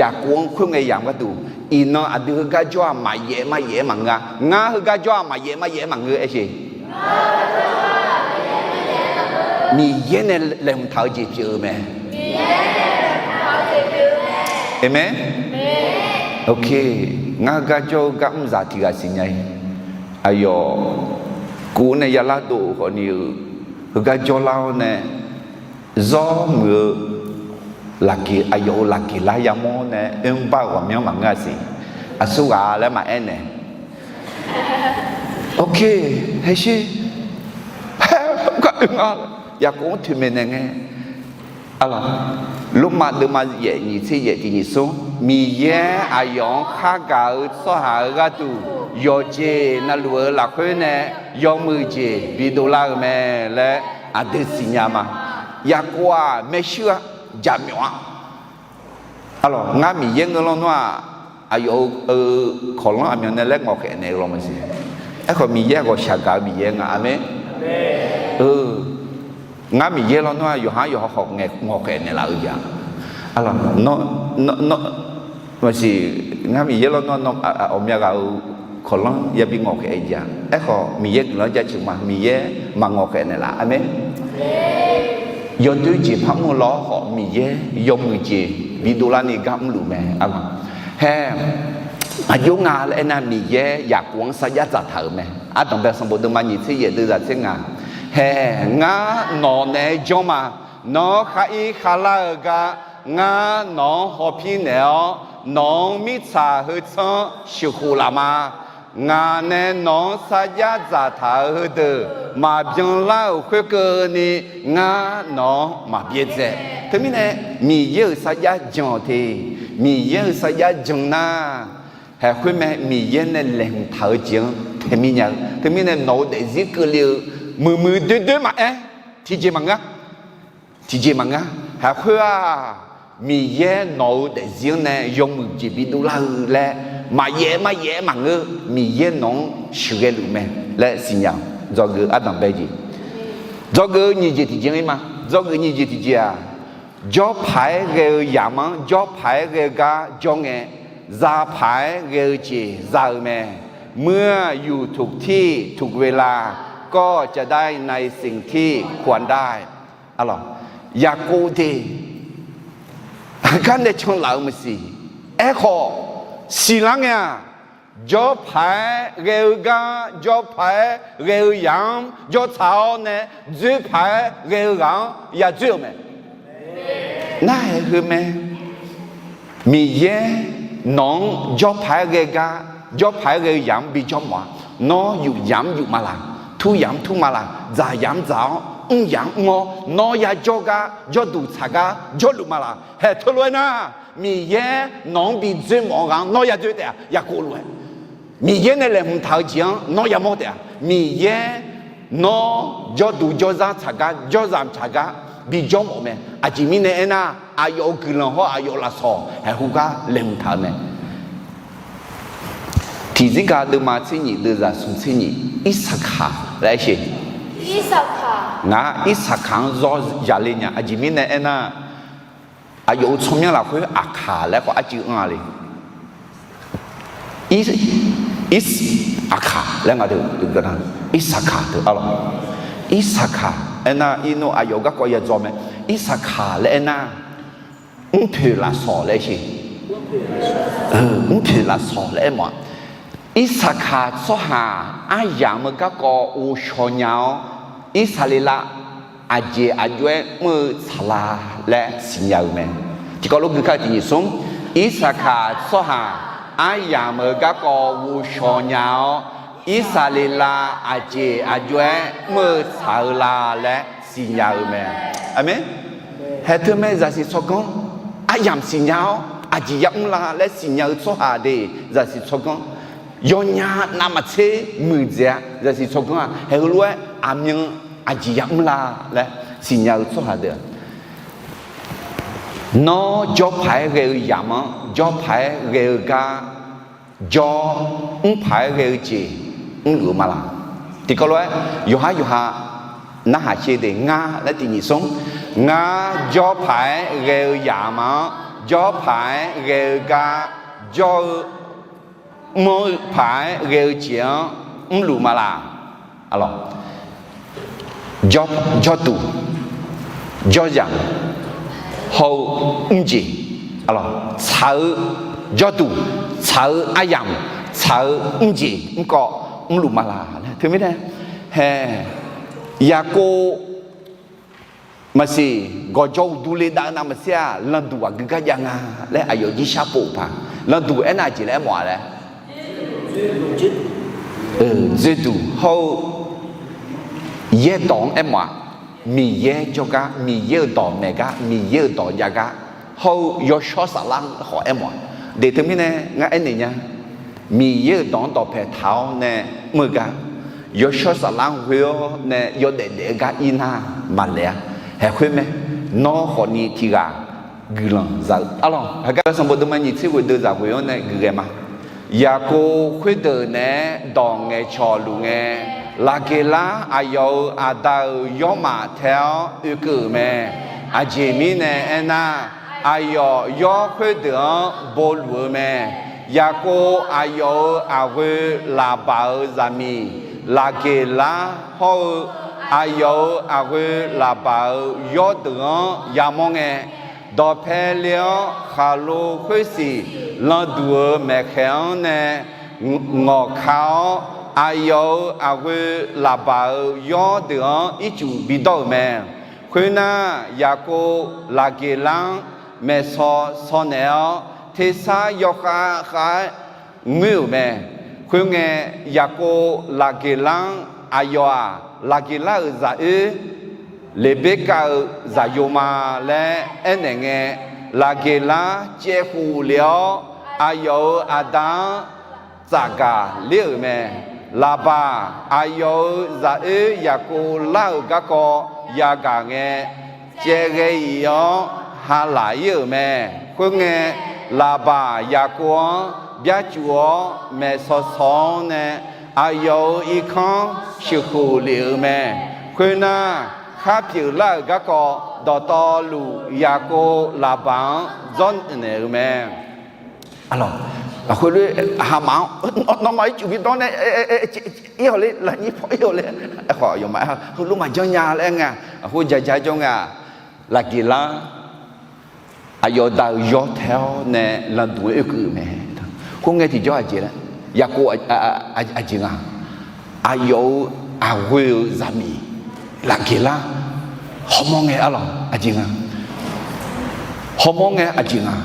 Yaqkov-anr khoerngae yamq gharduq, iqnan aqdui heugar jawr-aq maqyaef maryaef-aer maqngeur-a. Ngar heugar jawr-aq maqyaef maryaef-aer maqngeur aersheq. Miqyaer nae laeqhmq taq-eu jeq pyeuf-eu mae. Aqmeq. Ok, ngar heugar jawr-eu gar mr zaq tiq ghaq siqnya-ir. Aqyawf kuv nae yalar dov-euq khawfni-eu heugar jawrlar-awr nae zawr muiq-eu lafgeq, aqyawf-euq lafgeq lar yamawr nae oermr bar-euq ghawqmyanr maqngeur-a siq. Aqsurghaq laer maqaer naeq. Ok, haersher. Haer, gar oe nga. Yaqkov-anr toeqmaeq naeq ngae. Aqlawq, Lormav deuvma yaef nyiq tser yaef tiq nyiq smr, Miqyaer aqyawf-anr khargaq-eu tsawrhaq-euq gharduq yawqjeq navluf-eu lafkhoer nae yawmuiq jeq bidov lar-eu mae laer aqdui siqnya ma. Yaqkov-aq maershuir-a, jaqmyawf-a. Aqlawq, ngar Miqyaer ngeur lawnmr-aq, aqyawf-euq kawqlanr aqmyan nae laer ngawqkhaef naeq-eu law maqsiq. Aerkhawf, Miqyaer ghawqshaq gaq-eu Miqyaer nga. Aqmeq. Ngar Miqyaer lawnmr-aq, yawqha yawqha khawf ngae ngawqkhaef naeqlaf-eu jeq-a. Aqlawq, nawr, nawr, nawr, maqsiq, ngar Miqyaer lawnmr-aq, nawr ghawqmya ghaq-euq kawqlanr yabi ngawqkhaef-eu jeq-a. Aerkhawf, Miqyaer guiqlanq jaceuq ma, Miqyaer maqngawqkhaef naeqlaf. Aqmeq. Yawdoer jeq par mr-eu lawr khawf, Miqyaer yawmuiq jeq bidov larni gar mrluf mae. Aqlawq, haer, aqjox nga laer aernar, Miqyaer Yaqkov-anr sarjax dzaqtaq-euq mae. Ardanqbae sanqbof deuvma nyiq tser yaef deuvzaq tser ngaq, haer, ngar nawq naeq-aer janr ma. Nawr khar ir kharlar-eu gar ngar nawq-anr hawpir naeq-awr, nawq-anr mirtsaq heu tsanr sheuqkhof laf ma. Ngaq nae nawq-anr sarjax dzaqtaq-euq heudeuq maqbyan lar-euq khoerkeuvni, ngar nawq-anr maqbyaerdzae. Teumirnae, Miqyaer-euq sarjax jan-awq te. Miqyaer-euq sarjax jan nar, haeq khoermae Miqyaer nae laeqhmq taq-eu jeq-anr tae mir nya-eu. Teumirnae nawq-eu daefzir keuvle-eu muiqmuiq doerdoer maqaer, tiqjeq maqngeur. Tiqjeq maqngeur. Haeq khoer-aq, Miqyaer nawq-eu daefzir-anr nae yawmuiq jeq bidov lar-eu laer maqyaef maryaef-aer maqngeur. Miqyaer nawq-anr sheuqghae luf mae laer siqnya-awq. Dzawgeuf ardanqbae jeq, dzawgeuf-eu nyiq jeq tiqjeq-anr ir ma. Dzawgeuf nyiq jeq tiqjeq-aq, jawrpaq-aer ghae-eu yamq-anr jawrpaq-aer ghae-eu gar jawr ngae, zapaq-aer ghae-eu jeq za-eu mae. Muiq-aq, อยู่ทุกที่ทุกเวลา ก็จะได้ในสิ่งที่ควรได้. Aqlawq, Yaqkov de, aqgar nae canlaf-eu maqsiq. Aerkhawf, siqlar ngae-aq, jawrpaq-aer ghae-eu gar, jawrpaq-aer ghae-eu yamq-anr jawrtsaq-awr nae, dzoerpaq-aer ghae-eu ghaq-anr ya dzoer-euq mae. Narhaq heu mae. Miqyaer nawq-anr jawrpaq-aer ghae gar, jawrpaq-aer ghae-eu yamq-anr bijawr mawf-a. Nawr yuf yamq-anr yuf ma laq, tur yamq-anr tur ma laq, dzaq yamq-anr dzaq-awr, mr yamq-anr mr-awr, nawr ya jawr gar, jawrduq tsaq gar jawrluf ma laq. Haeq teulof-aer nar, Miqyaer nawq-anr bi dzoer mawf-eu ghaq-anr nawr ya dzoer taef-a. Yaqkov lof-aer, Miqyaer nae laeqhmq taq-eu jeq-anr nawr yamawr taef-a. Miqyaer nawr jawrduq jawrzar tsaq gar, jawrzaq tsaq gar bijawr mawf mae. Aqjeq mirnae aernar, aqyawf-euq guiqlanq hawr aqyawf-euq lafsawq haeq hu gar laeqhmq taq-eu mae. Tiqzir gaq deuvma tser nyiq deuvzaq smq tser nyiq, Irsaqkaq laer aer sheq. Ngaq Irsaqkaq-anr zawr yaqle nya. Aqjeq mirnae aernar, Aqyawf-euq tsawrmyanr lafkhoer Aqkaq laer khawf arcuiv anr-a le. Is, Is, Aqkaq laer nga deuq, Irsaqkaq deuq arlawq. Irsaqkaq aernar, irnov aqyawf garkawv ya dzaw mae. Irsaqkaq laer aernar, mrpoeq lafsawq laer sher. Mrpoeq lafsawq laer aermawf-aq, Irsaqkaq tsawrhaq aryamq-eu garkawv ghovshaw nya-awr, Irsaqleqlav aqjeq aqjox-aer mr-eu tsaqlar laer siqnya-eu mae. Tiqkawv lof gui kar-eu tiq nyiq smr, Irsaqkaq tsawrhaq aryamq-eu garkawv ghovshaw nya-awr, Irsaqleqlav aqjeq aqjox-aer mr-eu tsaq-eu la laer siqnya-eu mae. Aqmeq. Haeq teumae zaqsiq tsawrganr aryamq siqnya-awr aqjeq yamr la laer siqnya-eu tsawrhaq deuq zaqsiq tsawrganr, yawnya navmaqtser muiqdzaeq-a. Zaqsiq tsawrganr-aq haeq heulof-aer aqmyan aqjeq yamr la laer siqnya-eu tsawrhaq deuq-aq, nawr jawr paq-aer ghae-eu yamq-anr jawr paq-aer ghae-eu gar, jawr mr paq-aer ghae-eu jeq mrluf-eu ma laq? Tiqkawv lof-aer yawqhar yawqha narhaq sher de. Ngar laer tiq nyiq smr, ngar jawr paq-aer ghae-eu yamq-anr jawr paq-aer ghae-eu gar, jawr-eu mr-eu paq-aer ghae-eu jeq-anr mrluf ma laq? Jawr, jawrduq, jawrzaq, hawr-eu mrjeq, tsaq-eu jawrduq, tsaq-eu aryamq, tsaq-eu mrjeq mrkawv mrluf ma laq laer. Teumirnae, hae, Yaqkov maqsiq gawqjawq uqdu le dav-eu navmaqtser-aq, landuq aqgeu gar jav nga laer aqyawf jir shar pov-eu paq. Landuq aernar aqjeq laer aermawf-a laer, dzoerduq hawr-eu yaerdawq-anr aermawf-aq, Miqyaer jawrgar, Miqyaer-euq dawq maeq gar, Miqyaer-euq dawq jav gar, hawr-eu yawshawr saflar-anr khawf aermawf-a. De teumirnae ngar aernaeq nya, Miqyaer-euq dawq-anr dawqpae taq-awr nae mr-eu gar, yawshawr saflar-anr ghoe-awr nae yawdaef daef-eu gar ir nar maqlaeq-a. Haeq khoer mae, nawr khawfni tiq ghaq guiqlanq za-eu arlawq. Heugar sanqbof deuvma nyiq tser ghoeq deuv zaq ghoeq-anr nae guiqghae ma. Yaqkov khoerdeuq naeq-aer dawq ngaeqcawq luf ngae, Laqgeqlar aqyawf-euq aqda-euq yawrmaf tae-awr oekeuv-euq mae. Aqjeq mirnae aernar, aqyawf yawr khoerdeuq-anr bo luf-eu mae. Yaqkov aqyawf-euq aqghoe Laqbaq-euq zaqmiq Laqgeqlar hawr-eu, aqyawf-euq aqghoe Laqbaq-euq yawrdeuq-anr yamawr ngae, dawqpae le-awr khaqlo khoersiq landuq-euq maeqkhaeq-anr nae ngawqka-awr, aqyawf-euq aqghoe Laqbaq-euq yawrdeuq-anr ircuf bidawr-euq mae. Khoernar, Yaqkov Laqgeqlar-anr maeqsaw saw naeq-awr, tersar yawkhav khav-aer ngoer-euq mae. Khoerngae, Yaqkov Laqgeqlar-anr, aqyawf-aq, Laqgeqlar-euq zaq oer Leqberkav-euq zaqyo ma laer aernaeq ngae, Laqgeqlar caevkhof lef-awr aqyawf-euq aqda-anr tsafgaq ler-euq mae. Laqbaq aqyawf-euq zaq oer Yaqkov lar-euq garkawv yagaq ngae, caevghae-iq-awr halaq ir-euq mae. Khoerngae, Laqbaq Yaqkov-anr byarcuf-awr maeqsaw saw-awr nae, aqyawf-euq irkanr sheuqkhof lef-euq mae. Khoernar, khar pyeuflar-euq garkawv dawqtawvluf Yaqkov Laqbaq-anr dzawrnaeq-euq mae. Aqlawq, lafkhoer lof-aer haqmaf-anr, nawmaf ircuf bidawr nae, ir-awq le, lafnyir paw ir-awq le. Aerkhawf yawmaf-aer heulof maqjanr nya laer aer nga. Aqkhoer jaja jawr nga. Laqgeqlar aqyawf da-euq yawr tae-awr nae landuq-aer oekeuv-euq mae. Khoerngae tiqjawr aqjeq laer, Yaqkov aqjeq nga. Aqyawf-euq aqghoe-euq zaqmiq Laqgeqlar hawmawr ngae arlawq aqjeq nga. Hawmawr ngae aqjeq nga.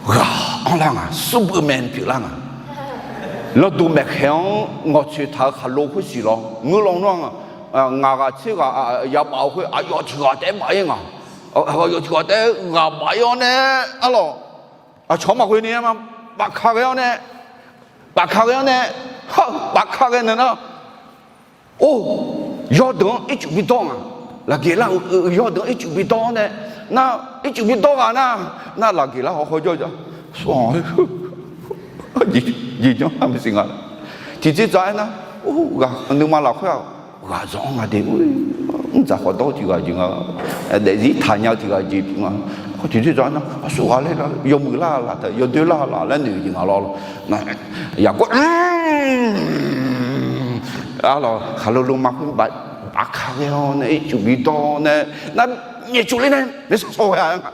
Ghaq anrlar nga, smrbeuf mae pyeuflar nga. Landuq maeqkhaeq-anr ngawqtsoeq taq-eu khaqlo khoersiq lawr ngeur lawnmr-aq, ngaq ghaq tser ghaq yabaf-eu khoer aqyawf tiq ghaq taef-aer baf-ir nga. Aqyawf tiq ghaq taef-aer ghaq baf-ir-awr nae arlawq, aqcawq-anr maqghoe ni-aer ma, bafka ghae-awr nae, bafka ghae-awr nae, bafka ghae naeq nar, or, yawrdeuq-anr ircuf bidawr nga. Laqgeqlar-euq yawrdeuq-anr ircuf bidawr-awr nae, nar ircuf bidawr ghaq nar, nar Laqgeqlar hawkhaw jawr ja, sawq-anr jeqjanr lamq siq nga. Tiqjeq dzaq-aer nar, or, nuima lafkhoer-aq, ghaq zanq-anr nga de, mrdzaq khawf dawr-eu tiq ghaq jeq nga, daefzir taqnya-eu tiq ghaq jeq pyeuf nga. Khawf tiqdui dzaq nar, aqsur ghaq laer, yawmuiq lar laf taef, yawdoer lar laf laer noeq jeq ngaq lawr. Yaqkov, arlawq, khaqlo loma khoer bafka ghae-awr nae, ircuf bidawr nae, nar, nyaefcuf ler nae maeqshawr shawr ghae-a nga.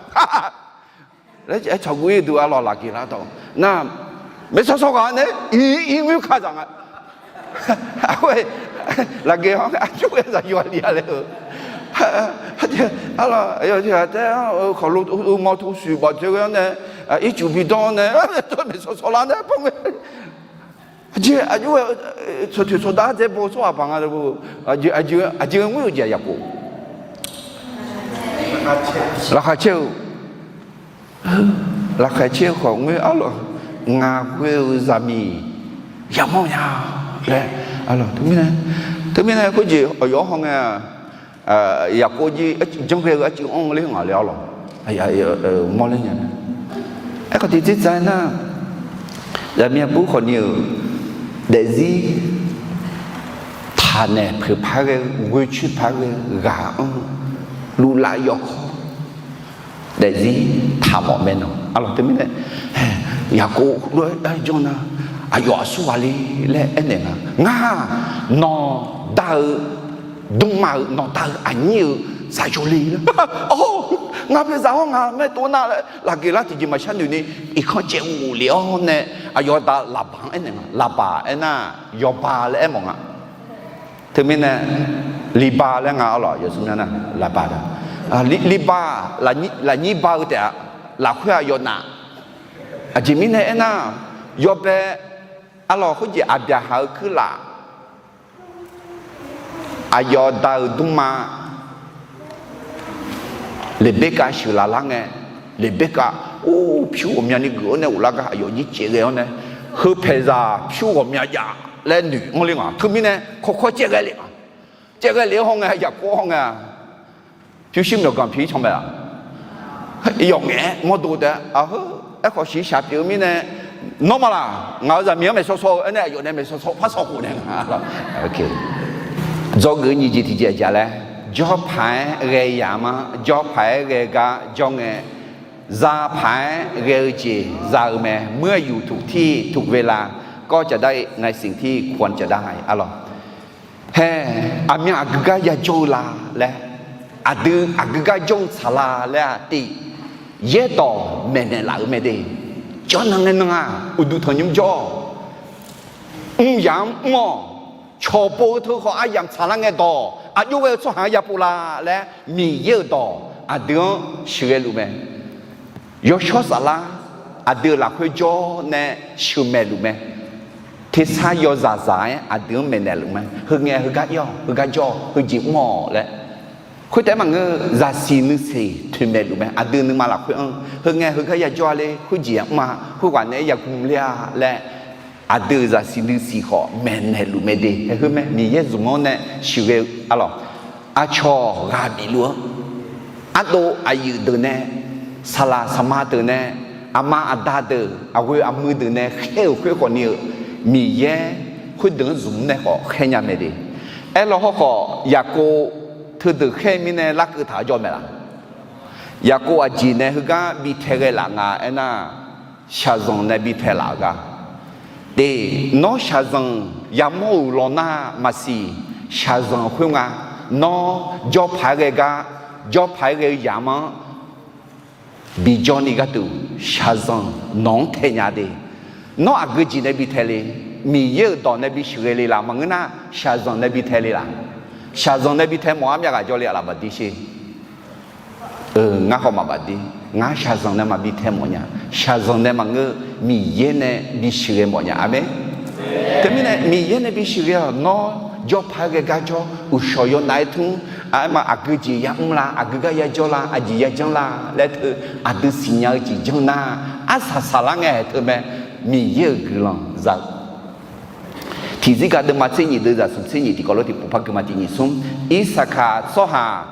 Laer aer tsawq guv-ir duq arlawq lafgeq lar dawq nar, maeqshawr shawr ghaq nae, iq, iq ngoer ka dzaq nga. Lafgeq-anr aqjox-aer zaqyo-a li-a laer-eu. Arlawq, taer-anr khawf lo mawr to shuif baf dzae ghae-anr nae, ircuf bidawr nae, maeqshawr shawr lar nae, aqjeq aqjox-aer tsawqtoeq tsawqdaq dzae baw tsawrhaq baq nga, aqjeq ngoer-eu jeq-aq Yaqkov. Laqkhaq caer-eu, laqkhaq caer-eu khawf ngoer arlawq, ngaq ghoe-eu zaqmiq yamawr nya laer. Teumirnae, teumirnae khoerjeq aqyawf-anr hawngae-a, Yaqkov jir janr ghae-eu arcuiv anr ler ngaq le arlawq. Mawrler nya. Aerkhawf tiqjeq dzaq-aer nar, zaqmiq aqbur khawfni-euq daefzir taqnaeq peuq par ghae-eu, ghoecoer par ghae-eu ghaq-anr luvlav yawkawr daefzir taqmawf mae nawq. Arlawq teumirnae, Yaqkov lof-aer janr nar, aqyawf aqsur ghaq le laer aernaeq nga. Ngar nawqda-eu dmrma-euq nawqda-eu aqnyir-euq zaqyo le laer. Awr, ngar paeqzaq-awr ngaq maertov nar laer lafgeq lar tiqjeq maqshar noeq ni, irkanr caev ghofle-awr nae aqyawf da Laqbaq-anr aernaeq nga. Laqbaq aernar, yawba laer aermawf nga. Teumirnae, Liba laer nga arlawq, yawsmr myanr nar Laqbaq da. Liba, lafnyir ba-eu taef-a, lafkhoer-aq yawnav. Aqjeq mirnae aernar, yawbae, arlawq khoerjeq Aqbyaqhaq-eu kuirlaf, aqyawf da-euq dmrma Leqberkav sheuqlaf lar ngae, Leqberkav or pyur ghawqmyani geuf-awr nae ghoflar gar aqyawf jir caev ghae-awr nae, heu paeqzaq pyur ghawqmya jav laer noeq anr ler nga. Teumirnae kawrkawr caev ghae le nga. Caev ghae le-awr hawngae, Yaqkov hawngae-a, pyurshuir myawqganq pi-ir can mae-aq, yawf ngaef-aer mawrdo taef-a. Aerkhawf shiqshaq pyeuf-eu mirnae, nawr maqlaq, ngaq-euq zaqmiq-anr maeqshawr shawr-eu aernae aqyawf nae maeqshawr shawr par shawr khof nae nga. Dzawgeuf nyiq jeq tiqjeq aqjeq laer, jawrpaq-aer ghae yamq-anr jawrpaq-aer ghae gar jawr ngae, zaqpaq-aer ghae-eu jeq za-eu mae. เมื่ออยู่ถูกที่ถูกเวลาก็จะได้ในสิ่งที่ควรจะได้ arlawq. Hae, aqmyan aqgeu gar yajawr-eu la laer, aqdui aqgeu gar jawr-eu tsaq la laer-aq tiv, yaerdawq maeqnaeq laf-euq mae de. Jawr nan ngae nan-aq uqduq tanqnymr jawr-awq. Mr yamq-anr mr-awq. Cawqpov-eu teu khawf aryamq tsaqlar ngae dawq aqjox ghae-eu tsawrhaq-anr yapov la laer Miqyaer-euq dawq aqdui-anr sheuqghae luf mae. Yawshawr saflar aqdui-euq lafkhoer jawr nae sheuqmaeq luf mae. Tersar yawzaq zaq-aer aqdui-anr maeqnaeq luf mae. Heu ngae heugar ir-awq, heugar jawr-awq, heujeq mr-awq laer. Khoertaef maqngeur, zaqsiq nuisiq toeqmaeq luf mae. Aqdui nuima lafkhoer-anr heu ngae heugar yajawr-a le, khoerjeq-a mr-a, khoerghaq naeq-aer yagm ler-a laer, aqdui-euq zaqsiq nuisiq khawf maeqnaeq luf mae de. Hae, heu mae, Miqyaer zmq-anr nae sheuqghae-eu arlawq. Aqcawq ghaq bif luf-anr, ardov aqyuif deuq nae, saqlaq saqma deuq nae, aqma aqda deuq, aqghoe aqmuiq deuq nae khaer-euq khoer khawfni-euq, Miqyaer khoerdeuq-anr zmq nae khawf khaer nya mae de. Aerlawr hawrkhawf, Yaqkov teudeuq khaer mirnae larkeuv taq-awr jawr mae laf? Yaqkov aqjeq nae heugar bi tae ghae laf nga aernar, shaqzanq nae bi tae laf-eu gar. Te, nawr shaqzanq yamawr-euq lawnar maqsiq, shaqzanq khoernga. Nawr jawrpaq-aer ghae gar, jawrpaq-aer ghae-eu yamq-anr bijawr ni gharduq shaqzanq nawq-anr tae nya de. Nawr aqgeu jeq nae bi tae le? Miqyaer-euq dawq nae bi sheuqghae le laf? Maqngeur nar, shaqzanq nae bi tae le laf? Shaqzanq nae bi tae mawf-ar myavghaq jawr le-a laf baqdir sher. Ngar khawf maqbaq dir. Ngar shaqzanq nae maqbi tae mawf nya. Shaqzanq nae maqngeur, Miqyaer nae bi sheuqghae mawf nya. Aqmeq. Teumirnae Miqyaer nae bi sheuqghae-awq. Nawr jawrpaq-aer ghae gar jawr, uqshawq yawnav-aer tmr, aerma aqgeu jeq yamr la, aqgeu gar yajawr la, aqjeq yajanr la laer teu aqdui siqnya-eu jeq janr nar, arsaq saqlar ngae teu mae. Miqyaer-euq guiqlanq za-eu tiqzir gaq deuvma tser nyif deuv zaq smq tser nyif tiqkawv lof tiqpov par geuvma tiq nyif smr. Irsaqkaq tsawrhaq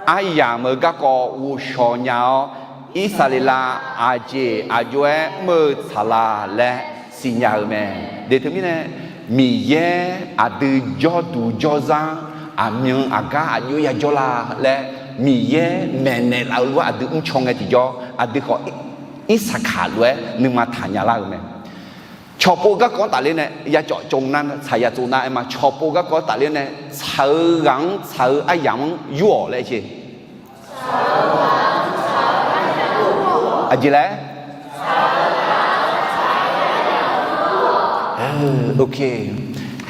aryamq-euq garkawv ghovshaw nya-awr, Irsaqleqlav aqjeq aqjox-aer mr-eu tsaqlaq laer siqnya-euq mae. De teumirnae, Miqyaer aqdui jawrduq jawrzar-anr aqmyan aqgar aqjox yajawr la laer Miqyaer maeqnaeq laf-eu lof-aer aqdui mrcaw ngae tiqjawr, aqdui khawf Irsaqkaq lof-aer nuima taqnya lar-eu mae. Cawqpov garkawv-anr tafler nae ya cawv cawv nar, tsaq ya tsov nar aer ma. Cawqpov garkawv-anr tafler nae tsaq-eu ghaq-anr tsaq-eu aryamq-anr yur-awq laer ce. Aqjeq laer?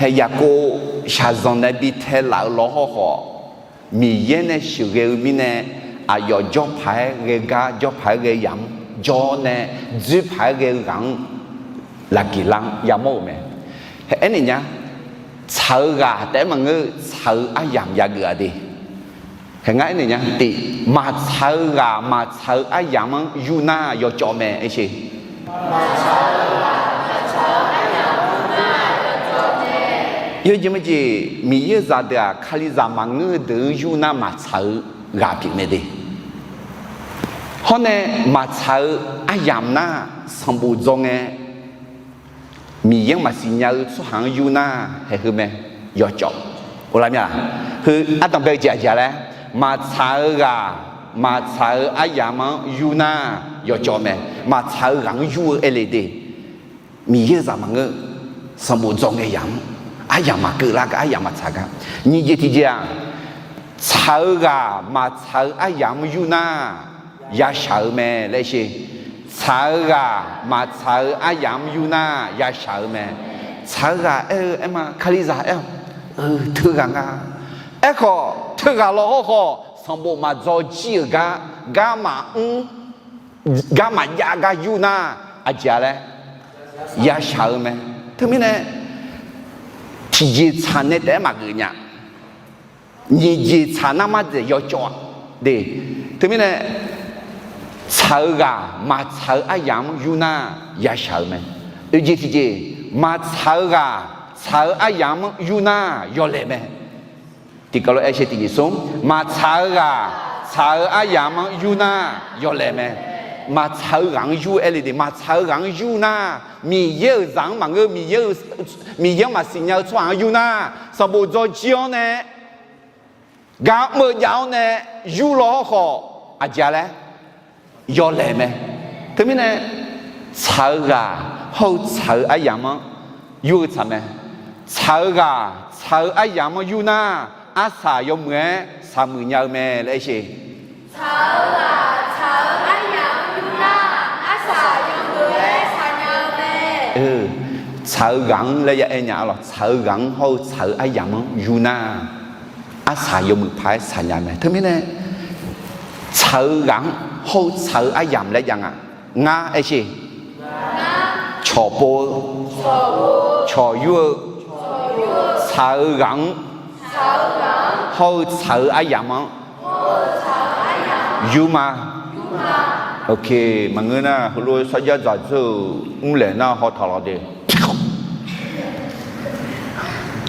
Hae Yaqkov shaqzanq nae bi tae laf-eu lawr hawrkhawf, Miqyaer nae sheuqghae-eu mirnae, aqyawf jawr paq-aer ghae gar, jawr paq-aer ghae yamq-anr jawr nae, dzoer paq-aer ghae-eu ghaq-anr lafgeq lar-anr yamawr-euq mae. Hae aernaeq nya, tsaq-eu ghaq taef-aer maqngeur, tsaq-eu aryamq yageuf-a de. Hae ngar aernaeq nya tiq, maqtsaq-eu ghaq maqtsaq-eu aryamq-anr yur nar yawcawv mae aer ce. Yawjeq maqjeq, Miqyaer-euq zaqdeuq-aq, Kalizaq maqngeur-eu deuq-anr yur nar maqtsaq-eu ghaq pyeuf mae de. Hawr nae maqtsaq-eu aryamq nar sanqbof dzaw ngae, Miqyaer-anr maqsiq nya-eu tsawrhaq-anr yur nar haeq heu mae, yawcawv. Oqlaq mya, heu ardanqbae-eu jeq aqjeq laer, maqtsaq-eu ghaq maqtsaq-eu aryamq-anr yur nar yawcawv mae. Maqtsaq-eu ghaq-anr yur-eu aer le de. Miqyaer-euq zaq maqngeur, sanqbof dzaw ngae yamq-anr, aryamq maqkeuv lar gar, aryamq maqtsaq gar. Nyiq jeq tiqjeq-aq, tsaq-eu ghaq maqtsaq-eu aryamq-anr yur nar yashaq-eu mae laer sher. Tsaq-eu ghaq maqtsaq-eu aryamq-anr yur nar yashaq-eu mae. Tsaq-eu ghaq aer-eu aerma, Kalizaq aer-awq, teughaq nga. Aerkhawf teughaq law hawrkhawf sanqbof maqdzaw jir-euq gar, gar maqmr, gar maqjav gar yur nar aqjeq-a laer yashaq-eu mae. Teumirnae tiqjeq tsaq nae taef-aer maqgeuf nya. Nyiq jeq tsaq nar mar dzaeq yawcawv-a de. Teumirnae tsaq-eu ghaq maqtsaq-eu aryamq-anr yur nar yashaq-eu mae. Oeq jeq tiqjeq, maqtsaq-eu ghaq tsaq-eu aryamq-anr yur nar yawlaeq mae. Tiqkawv lof-aer sher tiqjeq smr, maqtsaq-eu ghaq tsaq-eu aryamq-anr yur nar yawlaeq mae. Maqtsaq-eu ghaq-anr yur aer le de. Maqtsaq-eu ghaq-anr yur nar, Miqyaer-euq zaq-anr maqngeur, Miqyaer-anr maqsiq nya-eu tsawrhaq-anr yur nar, sanqbof dzaw jir-awr nae gar mr-eu jav-awr nae yur law hawrkhawf aqjeq-a laer yawlaeq mae. Teumirnae tsaq-eu ghaq hawr-eu tsaq-eu aryamq-anr yur-eu tsaq mae. Tsaq-eu ghaq tsaq-eu aryamq-anr yur nar, arsaq yawmuiq-aer shaqmuiq nya-eu mae laer sher. Tsaq-eu ghaq tsaq-eu aryamq-anr yur nar, arsaq yawmuiq-aer shaqnya-eu mae. Tsaq-eu ghaq-anr laer ya aer nya-a lawq. Tsaq-eu ghaq-anr hawr-eu tsaq-eu aryamq-anr yur nar, arsaq yawmuiq paq-aer shaqnya mae. Teumirnae tsaq-eu ghaq-anr hawr-eu tsaq-eu aryamq laer jav nga. Ngar aer sher. Cawqpov-eu, cawqyur-eu, tsaq-eu ghaq-anr hawr-eu tsaq-eu aryamq-anr yur ma. Ok, maqngeur nar heulof sarjax dzaqdzeur-euq mrlaeq nar hawtaq lawq de.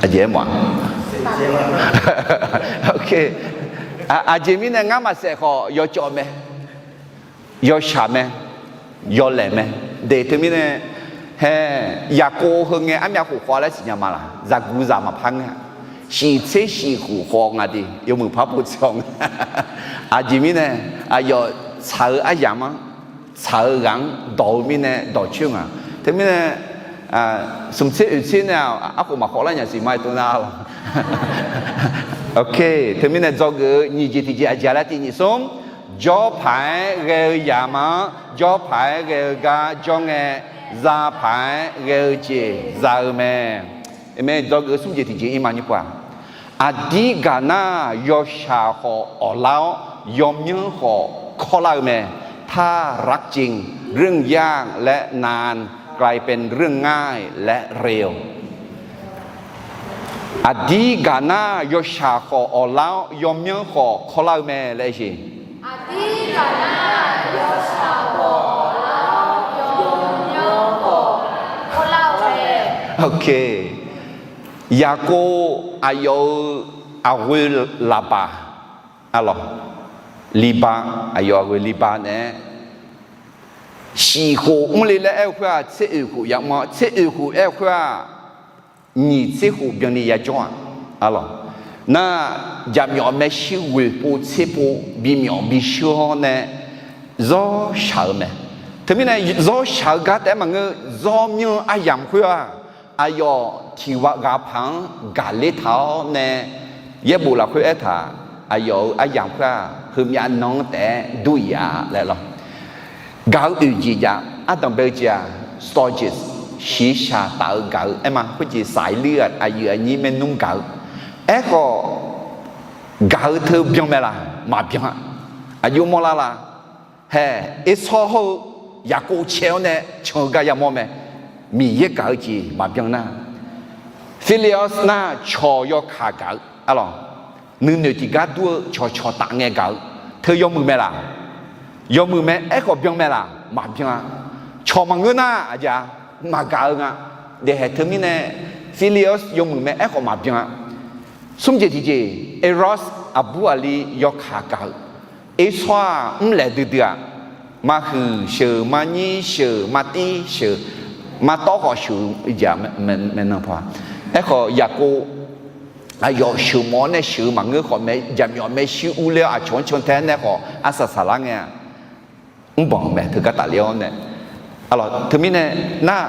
Aqjeq aer ma. Ok, aqjeq mirnae ngar maqsaef khawf yawcawv mae, yawshaq mae, yawlaeq mae. De teumirnae hae, Yaqkov heu ngae armyav khof khawf laer siqnya ma laq? Zaqguq zaq maqpar ngae, shiq tser shiq khof khawf nga de, yawmuiq par pov tser-awq nga. Aqjeq mirnae aqyawf tsaq-eu aryamq-anr, tsaq-eu ghaq-anr dawq-eu mirnae dawqcoer nga. Teumirnae smq tser oeq tser nae arkhof maqkhawf lar nya siq ma-aer tov nar lawq. Ok, teumirnae dzawgeuf-eu nyiq jeq tiqjeq aqjeq laer tiq nyiq smr, jawr paq-aer ghae-eu yamq-anr jawr paq-aer ghae-eu gar jawr ngae, za paq-aer ghae-eu jeq za-eu mae. Mae dzawgeuf-eu smr jeq tiqjeq ir ma nymr pov-aq, aqdir gaq nar yawshaq khawf awqlar-awr yawmyanr khawf kawrlar-eu mae. ถ้ารักจริง เรื่องยากและนานกลายเป็นเรื่องง่ายและเร็ว Aqdir gaq nar yawshaq khawf awqlar-awr yawmyanr khawf kawrlar-eu mae laer sher. Ok, Yaqkov aqyawf-euq aqghoe Laba, arlawq, Liba, aqyawf aqghoe Liba nae-aer, shiq khof mr le laer aer-eu khoer-aq, tser oeq khof yamr-awr, tser oeq khof aer-eu khoer-aq, nyiq tser khof byanni yajawr-aq, arlawq. Nar, jaqmyawf maershuir ghoeq pov tser pov bimyawf bishuir-awr nae zawr shaq-eu mae. Teumirnae zawr shaq-eu gar taef-aer maqngeur, zawr myanr aryamq khoer-aq, aqyawf tiq ghaq paq-anr gaqler taq-awr nae, yaerbof lafkhoer aertaq, aqyawf-euq aryamq khoer-aq, heumyav nan-anr taef-aer dur-iq-a laer lawr. Gaq-eu oeq jeq jav, ardanq bae-eu jeq-aq, Storge, shiqshaq taf-eu gaq-eu aer ma, khoerjeq saqlir-aq aqyuif aqnyir maernmr gaq-eu. Aerkhawf, gaq-eu teu byan mae laq? Maqbyan-a. Aqjox mawrlar la? Hae, Ersawr hawr-eu Yaqkov cae-awr nae can-eu gar yamawr mae. Miqyaer gaq-eu jeq maqbyan nar, Phileas nar cawq yawkaq gaq-eu, arlawq, nuinoeq tiqgar dur-eu cawqcawq taf ngae gaq-eu teu yawmuiq mae laq? Yawmuiq mae. Aerkhawf byan mae laq? Maqbyan-a. Cawq maqngeur nar aqjeq-a, maqgaq-eu nga. Daefhaeq teumirnae Phileas yawmuiq mae, aerkhawf maqbyan-a. Smr jeq tiqjeq, Eros aqbur aqli yawkaq gaq-eu, Ersawr-aq mrlaeq duidui-aq, marhuiq sheuq, marnyir sheuq, martir sheuq, martawr khawf sheuq-eu jeq-a, maeqnan paw-a. Aerkhawf Yaqkov aqyawf sheuqmawf-awr nae sheuq-eu maqngeur khawf mae, jaqmyawf maershuir urler-awr aqcawq-anr cantae nae khawf arsaq saqlar ngae-a, mrbanq-euq mae teugar tafler-awr nae. Arlawq, teumirnae nar,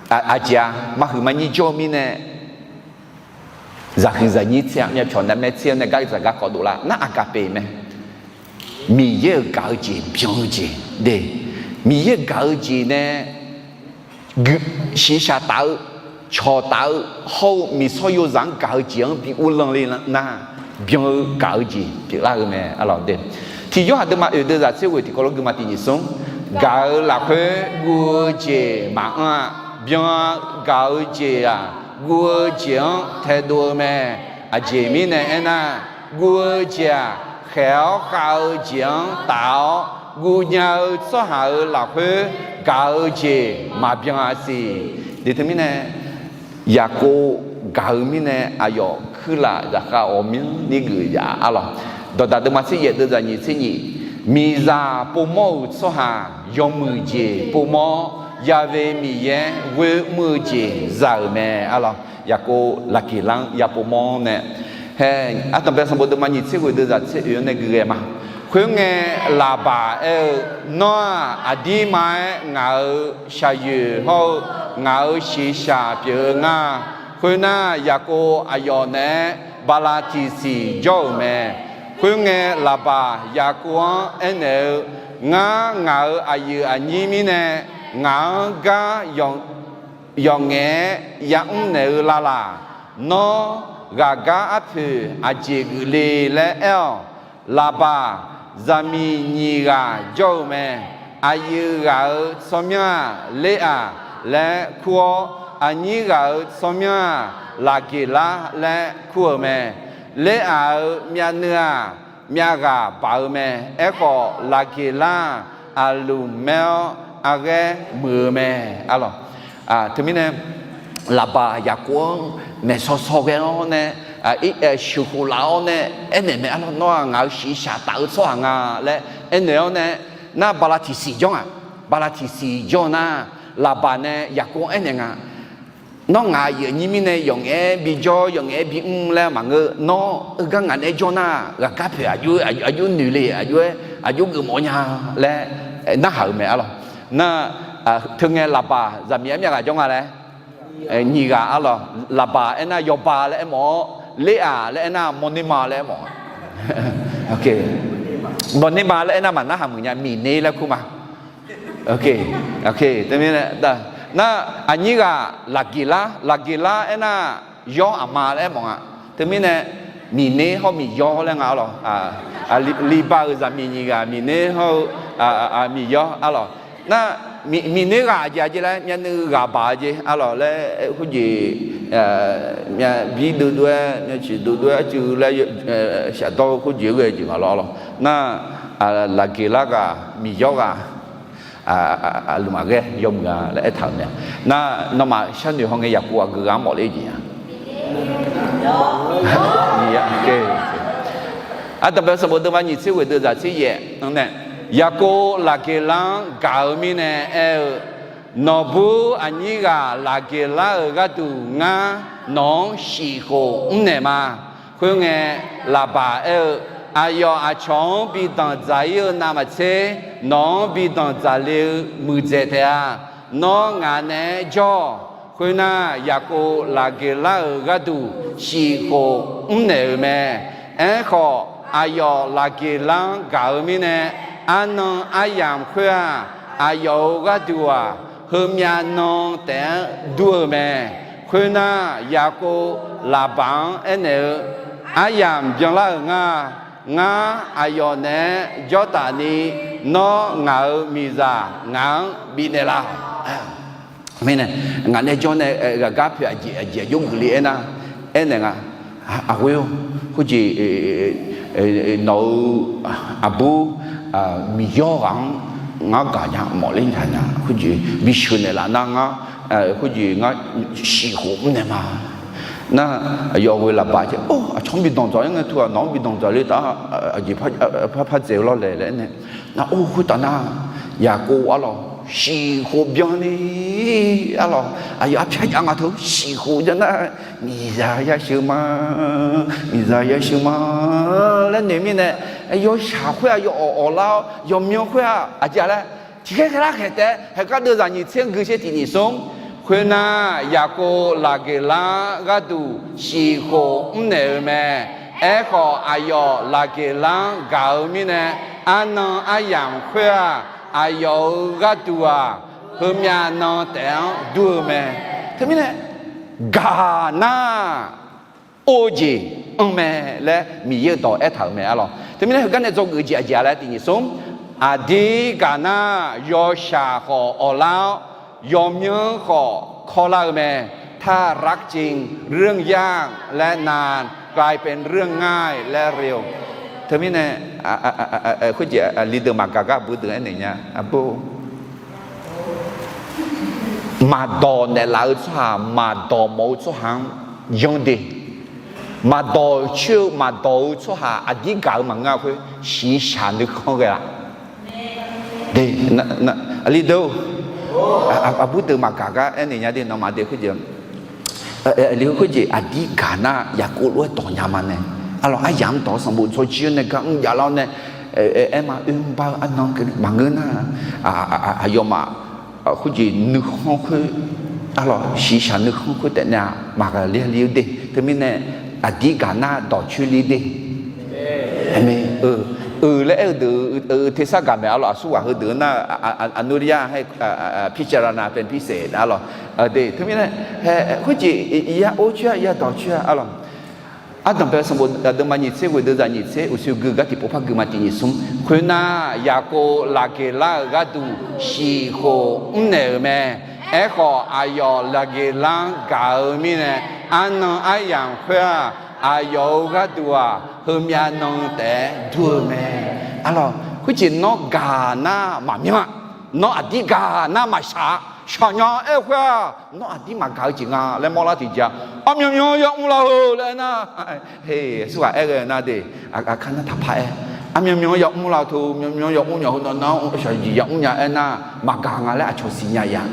aqjeq-a, marhuiq marnyir jawr-eu mirnae, zaqhuiq zaqnyir tser-a, myavpyawq navmaer tser-awr nae gar zaq garkawv dovlar nar, aqgaqpeq mae. Miqyaer-euq gaq-eu jeq byan-eu jeq de. Miqyaer gaq-eu jeq nae shiqshaq taf-eu, cawq taf-eu, hawr-eu miqsawr yozaq-anr gaq-eu jeq-anr bi uvlanr le nar, byan-eu gaq-eu jeq pyeuflar-eu mae, arlawq de. Tiq Yorhaq deuvma oeq deuvzaq tser ghoeq tiqkawv lof guima tiq nyiq smr, gaq-eu lafkhoer guv-eu jeq maqanr-a. Byan-a, gaq-eu jeq-aq, guv-eu jeq-anr taedov-eu mae. Aqjeq mirnae aernar, guv-eu jeq-aq, khaeq-awr khav-eu jeq-anr taf-awr, guvnya-eu tsawrhaq-euq lafkhoer gaq-eu jeq maqbyan-a siq. Teumirnae, Yaqkov gaq-eu mirnae aqyawf kuirlaf zaqkhav ghawqmyanrni geuf yaf-a, arlawq. Dawqdaq deuvma tser yaef deuvzaq nyiq tser nyiq, miqzaq povmawr-euq tsawrhaq yawmuiq jeq povmawr-awr, Ya've Miqyaer ghoer mr-eu jeq za-euq mae, arlawq. Yaqkov laqgeqlar-anr ya povmawr-awr nae, hae, ardanqbae sanqbof deuvma nyiq tser ghoeq deuvzaq tser oeq-anr nae gui ghae ma. Khoerngae, Laqbaq aer-eu, Nawr-aq, aqdirma-aer ngaq-euq shaqyoeq hawr-eu ngaq-euq shiqshaq pyeuf-eu ngar. Khoernar, Yaqkov aqyawf naeq-aer bala tiqsiq jawr-euq mae. Khoerngae, Laqbaq Yaqkov-anr aernaeq-eu, Ngar ngaq-euq aqyuif aqnyir mirnae ngaq-anr gar yawqngaef-aer yamr naeq-eu lavlaq. Nawr ghaqgar arpoeq aqjeq geufle laer aer-awq. Laqbaq zaqmiq nyiq ghaq jawr-eu mae. Aqyuif ghaq-euq tsawrmyanr-aq, Ler-aq laer kur-awr, aqnyir ghaq-euq tsawrmyanr-aq, Laqgeqlar laer kur-euq mae. Ler-aq-euq myavnuiv-aq, myavghaq baq-eu mae. Aerkhawf, Laqgeqlar-aq, aqlmq maer-awr arghaer muiq-eu mae, arlawq. Teumirnae, Laqbaq Yaqkov-anr maeqsaw saw ghae-awr nae, sheuqkhof laf-awr nae aernaeq mae, arlawq, Nawr-aq ngaq-euq shiqshaq taf-eu tsawrhaq nga laer aernaeq-awr nae, nar bala tiqsiq jawr-aq, bala tiqsiq jawr nar, Laqbaq nae Yaqkov-anr aernaeq nga, Nawr ngaq aqyuif aqnyir mirnae yawqngaef-aer bijawr, yawqngaef-aer bimr laer maqngeur. Nawr heugar ngaq naeq-aer jawr nar, ghaqgar poeq aqjox, aqjox noeq le, aqjox-aer, aqjox geufmawf nya laer narhaq-euq mae, arlawq. Nar, teungae Laqbaq zaqmiq-aer myavghaq jawr nga laer, nyiq ghaq, arlawq. Laqbaq aernar yawba laer aermawf-awr, Ler-aq laer aernar mawrnerma laer aermawf-a. Mawrnerma laer aernar maqnarhaq muiq nya, Miqner laer kur ma. Teumirnae, nar, aqnyir ghaq Laqgeqlar, Laqgeqlar aernar yawr aqma laer aermawf nga. Teumirnae, Miqner hawr Miqyawr laer nga, arlawq. Liqba-euq zaqmiq nyiq ghaq Miqner hawr-eu Miqyawr, arlawq. Nar, Miqner ghaq aqjeq aqjeq laer myavnuiv ghaq baq-eu jeq, arlawq, laer khoerjeq, myav bir dovdov-aer, myavciq dovdov-aer, arcuiv laer shafdawr khoerjeq ghae jeq nga lawr, arlawq. Nar, Laqgeqlar ghaq Miqyawr ghaq, lmqmaq ghae yawmuiq-a laer aertaq-euq mae. Nar, nawmaf sharnoeq hawngae Yaqkov aqgeu ghaq-anr mawf ler jeq-a. Ardanqbae sanqbof deuvma nyiq tser ghoeq deuvzaq tser yaef-anr nae, Yaqkov Laqgeqlar-anr gaq-eu mirnae aer-eu, Nawqbur aqnyir ghaq Laqgeqlar-euq gharduq ngar nawq-anr shifkhof mrnaeq ma. Khoerngae, Laqbaq aer-eu, Aqyawf aqcawq-anr bi danqdzaq-ir-eu navmaqtser, nawq-anr bi danqdzaq le-eu muiqdzaeq taef-a. Nawr ngaq naeq-aer jawr-awq. Khoernar, Yaqkov lafgeq lar-euq gharduq siqkhof mrnaeq-euq mae. Aerkhawf, aqyawf lafgeq lar-anr gaq-eu mirnae, arnan aryamq khoer-aq, aqyawf-euq gharduq-aq, heumyav nan taef-anr dur-eu mae. Khoernar, Yaqkov Laqbaq-anr aernaeq-eu, Aryamq byanlar-euq nga. Ngar aqyawf naeq-aer jawrtaf ni, nawr ngaq-euq miqzaq ngaq-anr bifnaeq laf. Mirnae, ngaq nae jawr nae ghaqgar poeq aqjeq aqjeq aqjox geufle aernar, aernaeq nga. Aqghoer-or, khoerjeq nawq-euq aqbur Miqyaer-eu ghaq-anr ngar gaq nya mawf ler nya nya, khoerjeq bi sheuqnaeq laf nar ngar, khoerjeq ngar siqkhof mrnaeq ma. Nar, aqyawf ghoe Laqbaq jeq, or, aqcawq-anr bi danqdzaq-ir ngae teu-aq, nawq-anr bi danqdzaq le taf, aqjeq par par dzaeq-eu lawr laeq laer aernaeq. Nar, or, khoertav nar, Yaqkov arlawq siqkhof byanni arlawq, aqyawf arpyar jav nga teu siqkhof jan nar, miqzaq yasheuq ma, miqzaq yasheuq ma laer noeq mirnae, yawshaq khoer-aq yawawq awq lar-awr, yawqmyan khoer-aq aqjeq-a laer tiqkhaer khaerlar khaeq taef-aer haeqgar deuv zaq nyiq tser-anr gui sher tiq nyiq smr. Khoernar, Yaqkov lafgeq lar gharduq siqkhof mrnaeq-eu mae. Aerkhawf, aqyawf lafgeq lar-anr gaq-eu mirnae, arnan aryamq khoer-aq, aqyawf-euq gharduq-aq, heumyav nan taef-anr dur-eu mae. Teumirnae, gaq nar or-eu jeq anr mae laer Miqyaer-euq dawq aertaq-euq mae arlawq. Teumirnae, heugar nae dzawgeuf jeq aqjeq-a laer tiq nyiq smr, aqdir gaq nar yawshaq khawf awq lar-awr, yawmyanr khawf kawrlar-eu mae. ถ้ารักจริง เรื่องยากและนาน กลายเป็นเรื่องง่ายและเร็ว. Teumirnae, khoerjeq aqli deuq maqgaq gar aqbur deuq aernaeq nya, aqbur Maqdawq naeqlaf-eu tsawrhaq, maqdawq mawf-eu tsawrhaq-anr yanr de. Maqdawq coer-eu maqdawq-eu tsawrhaq aqdir gaq-eu maqngeur-a khoer, shiqshaq nuikhanr ghae-a. Aqli deuq, aqbur deuq maqgaq gar aernaeq nya de, nawmaf de khoerjeq, aqli khoerjeq aqdir gaq nar Yaqkov lof-aer dawq nya ma nae, arlawq aryamq-anr dawq-eu sanqbof dzawjir-awr nae gar mrjav lar-awr nae, aer ma oermr bar-eu arnan keuvni maqngeur nar, aqyawfmaf khoerjeq nuikhanr khoer, arlawq shiqshaq nuikhanr khoer taef nae-aq maqghaqler-a li-eu de. Teumirnae, aqdir gaq nar dawqcoer li de. Aqmeq. Euq laer aer-eu deuq-eu tersar gaq maeq arlawq, aqsurghaq heudeuq-eu nar, aqnurya hae, พิจารณาเป็นพิเศษ arlawq. De teumirnae, khoerjeq ya or coer-a ya dawq coer-a arlawq. Ardanqbae sanqbof aqduimaf nyiq tser ghoeq deuv zaq nyiq tser uqshoe gui gar tiqpov par gui ma tiq nyiq smr. Khoernar, Yaqkov lafgeq lar-euq gharduq siqkhof mrnaeq-euq mae. Aerkhawf, aqyawf lafgeq lar-anr gaq-eu mirnae, arnan aryamq khoer-aq, aqyawf-euq gharduq-aq, heumyav nan taef-aer dur-eu mae. Arlawq, khoerjeq nawr gaq nar maqmyanr-a. Nawr aqdir gaq nar maqshaq-a. Shaqnya aer-eu khoer-aq, nawr aqdir maqgaq-eu jeq nga laer mawrlar tiqjeq-a. Armyan myan-anr yamr laf-eu laer aernar, aqsurghaq aer ghae nar de, aqkar nar taqpar aer. Armyan myan-anr yamr laf-eu teu, myan myan-anr yamr nya heu nawr nar shaqjeq yamr nya aernar, maqgaq nga laer aqcawq siqnya-a.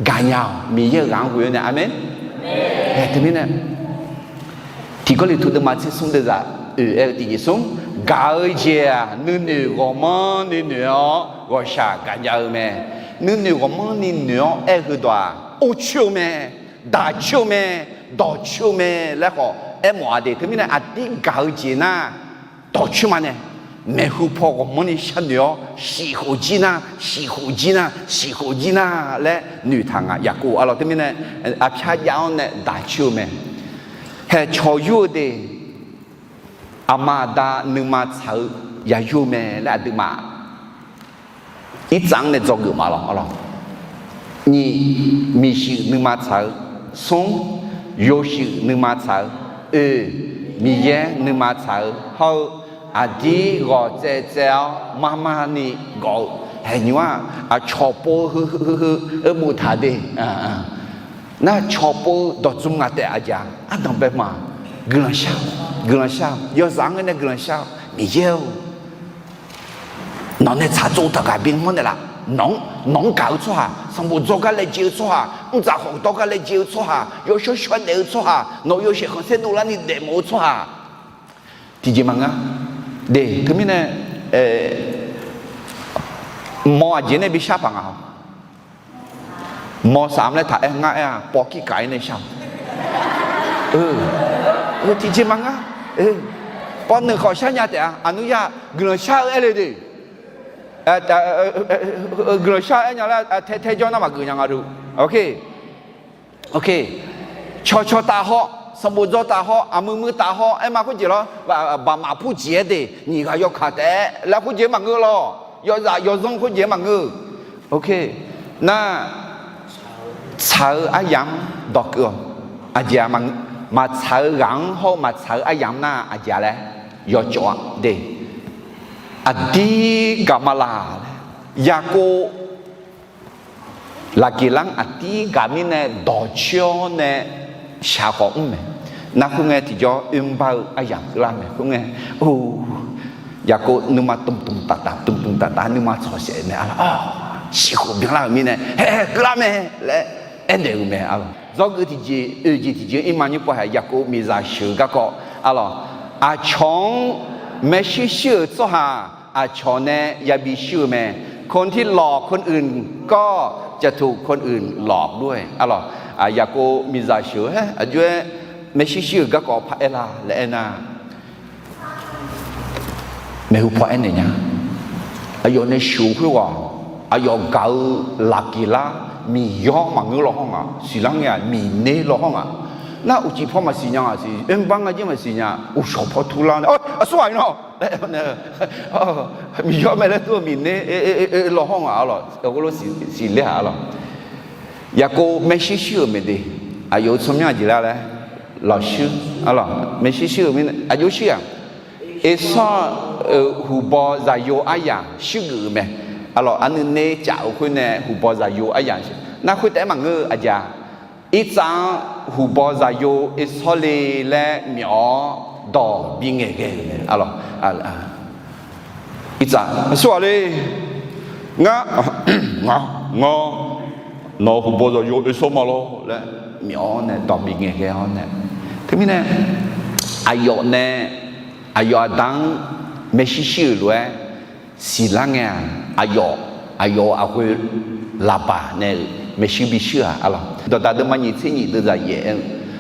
Gaqnya-awq, Miqyaer-euq ghaq-anr ghoe-awr nae. Aqmeq. Teumirnae, tiq Gawrliqtu deuvma tser smr deuv zaq oeq aer-eu tiq nyiq smr, gaq-eu jeq-aq nuinoeq ghawqmanrni noeq-awr ghawqshaq gaqnya-eu mae. Nuinoeq ghawqmanrni noeq-awr aer-eu heudawq-aq, or coer-eu mae, daq coer-eu mae, dawq coer-eu mae laer khawf aermawf-a de. Teumirnae aqdir gaq-eu jeq nar dawq coer ma nae, maeqhu paw ghawqmanrni sharnoeq-awr, siqkhof jir nar, siqkhof jir nar, siqkhof jir nar laer noeqtaq nga. Yaqkov arlawq teumirnae, aqpyar jav-awr nae daq coer-eu mae. Haeq cawq yur-eu de, aqma aqda nuima tsaq-eu ya yur-eu mae laer aqduimaf irtsav-anr nae dzawgeuf ma lawq arlawq. Nyiq, miqshuif nuima tsaq-eu. Smr, yawshuif nuima tsaq-eu. Oeq, Miqyaer nuima tsaq-eu hawr-eu, aqdir ghawq tsaev tsaev-awr marmarni gawf-eu. Haeq nymr-aq, aqcawq pov heu heu heu heu-eu boftaq de. Nar cawq pov-eu dawqtsuif ngaq taef aqjeq-aq, ardanqbae ma. Guiqlanq shar, guiqlanq shar, yawzaq-anr ngae nae guiqlanq shar-awq. Miqyaer-or, nawq nae tsaqtsov taqghaq bimawr naeqlaf. Nawq-anr gaq-eu tsawrhaq, sanqbof dzaw gar laejae-eu tsawrhaq, mrdzaq khawf dawr gar laejae-eu tsawrhaq, yawshawr shawr daef-eu tsawrhaq, nawq-euq yawshaef khanqsaer dovlarni daefmawf-eu tsawrhaq, tiqjeq maqngeur. De, teumirnae, mawq aqjeq nae bi shar paq nga-awq. Mawq saf-am laer taq-aer ngar aer-a, pawqkir kaq-ir nae shar-awq. Tiqjeq maqngeur. Pawqnuiq khawf shar nya taef-a, aqnuiyar guiqlanq shar-eu aer le de. Guiqlanq shar-eu aer nya laer tae tae jawr nar maqgeuf nya nga du. Cawqcawq taf haw, sanqbof dzaw taf haw, aqmui mui taf haw aer ma khoerjeq lawr, baqmaf purjeq-aer de, nyiq ghaq yawkaq taef-aer laer khoerjeq maqngeur lawr, yawzaf yawzanr khoerjeq maqngeur. Nar, tsaq-eu aryamq-anr dawqkeuv-awq. Aqjeq-aq, maqtsaq-eu ghaq-anr hawr-eu maqtsaq-eu aryamq nar aqjeq-a laer yawcawv-a de. Aqdir gaqma laq laer, Yaqkov Laqgeqlar-anr aqdir gaq mirnae dawq coer-awr nae shaq khawf mr mae. Nar khoerngae tiqjawr oermr bar-eu aryamq keuvlar mae. Khoerngae, or, Yaqkov nuima tmqtmq taf taf tmqtmq taf taf nuima tsawq saef mae arlawq. Siqkhof byanlar-euq mirnae, hae, keuvlar mae laer aernaeq-eu mae arlawq. Dzawgeuf tiqjeq oeq jeq tiqjeq-anr irma nymr pov haiq Yaqkov miqzaq sheuq-eu garkawv arlawq. Aqcawq-anr maershuir shuir-euq tsawrhaq aqcawq nae yabi shuir-eu mae. คนที่หลอกคนอื่นก็จะถูกคนอื่นหลอกด้วย arlawq. Yaqkov miqzaq sheuq-eu haer aqjox-aer maershuir shuir-euq garkawv paraer la laer aernar, maeqhu paw aernaeq nya. Aqyawf nae sheuq khoerghaq, aqyawf gaq-eu Laqgeqlar Miqyaer-anr maqngeur law hawr nga. Siqlar ngae-aq Miqner law hawr nga. Nar uqcif paw maqsiq nya-aq siq, oermr bar nga jir maqsiq nya, uqshawq paw turlar nae, aqsur ghaq-ir nawr laer, Miqyaer mae laer tur-eu Miqner law hawr nga arlawq. Khoerlof siqler-aq arlawq. Yaqkov maershuir shuir-euq mae de. Aqyawf-euq tsawrmyanr aqjeq lar laer lawqshuir arlawq. Maershuir shuir-euq mirnae aqjox shuir-aq, Ersawr-euq huqbaw zaqyo aryamq shuirgeuf-euq mae. Arlawq, aqnuiner caf-eu khoer nae huqbaw zaqyo aryamq, nar khoer taef-aer maqngeur-eu aqjeq-a. Irtsav-anr huqbaw zaqyo Ersawr le laer myawf-awr dawq bingaeq ghae-euq mae. Arlawq, Irtsav, aqsur ghaq le, ngar, ngar, nawq huqbaw zaqyo Ersawr ma lawr laer myawf-awr nae dawq bingaeq ghae-awr nae, teumirnae aqyawf nae aqyawf aqda-anr maershuir shuir-euq lof-aer siqlar ngae-aq, aqyawf, aqyawf-euq aqghoe Laqbaq nae-euq maershuir bi shuir-aq arlawq. Dawqdaq deuvma nyiq tser nyiq deuvzaq yaef-aer-eu,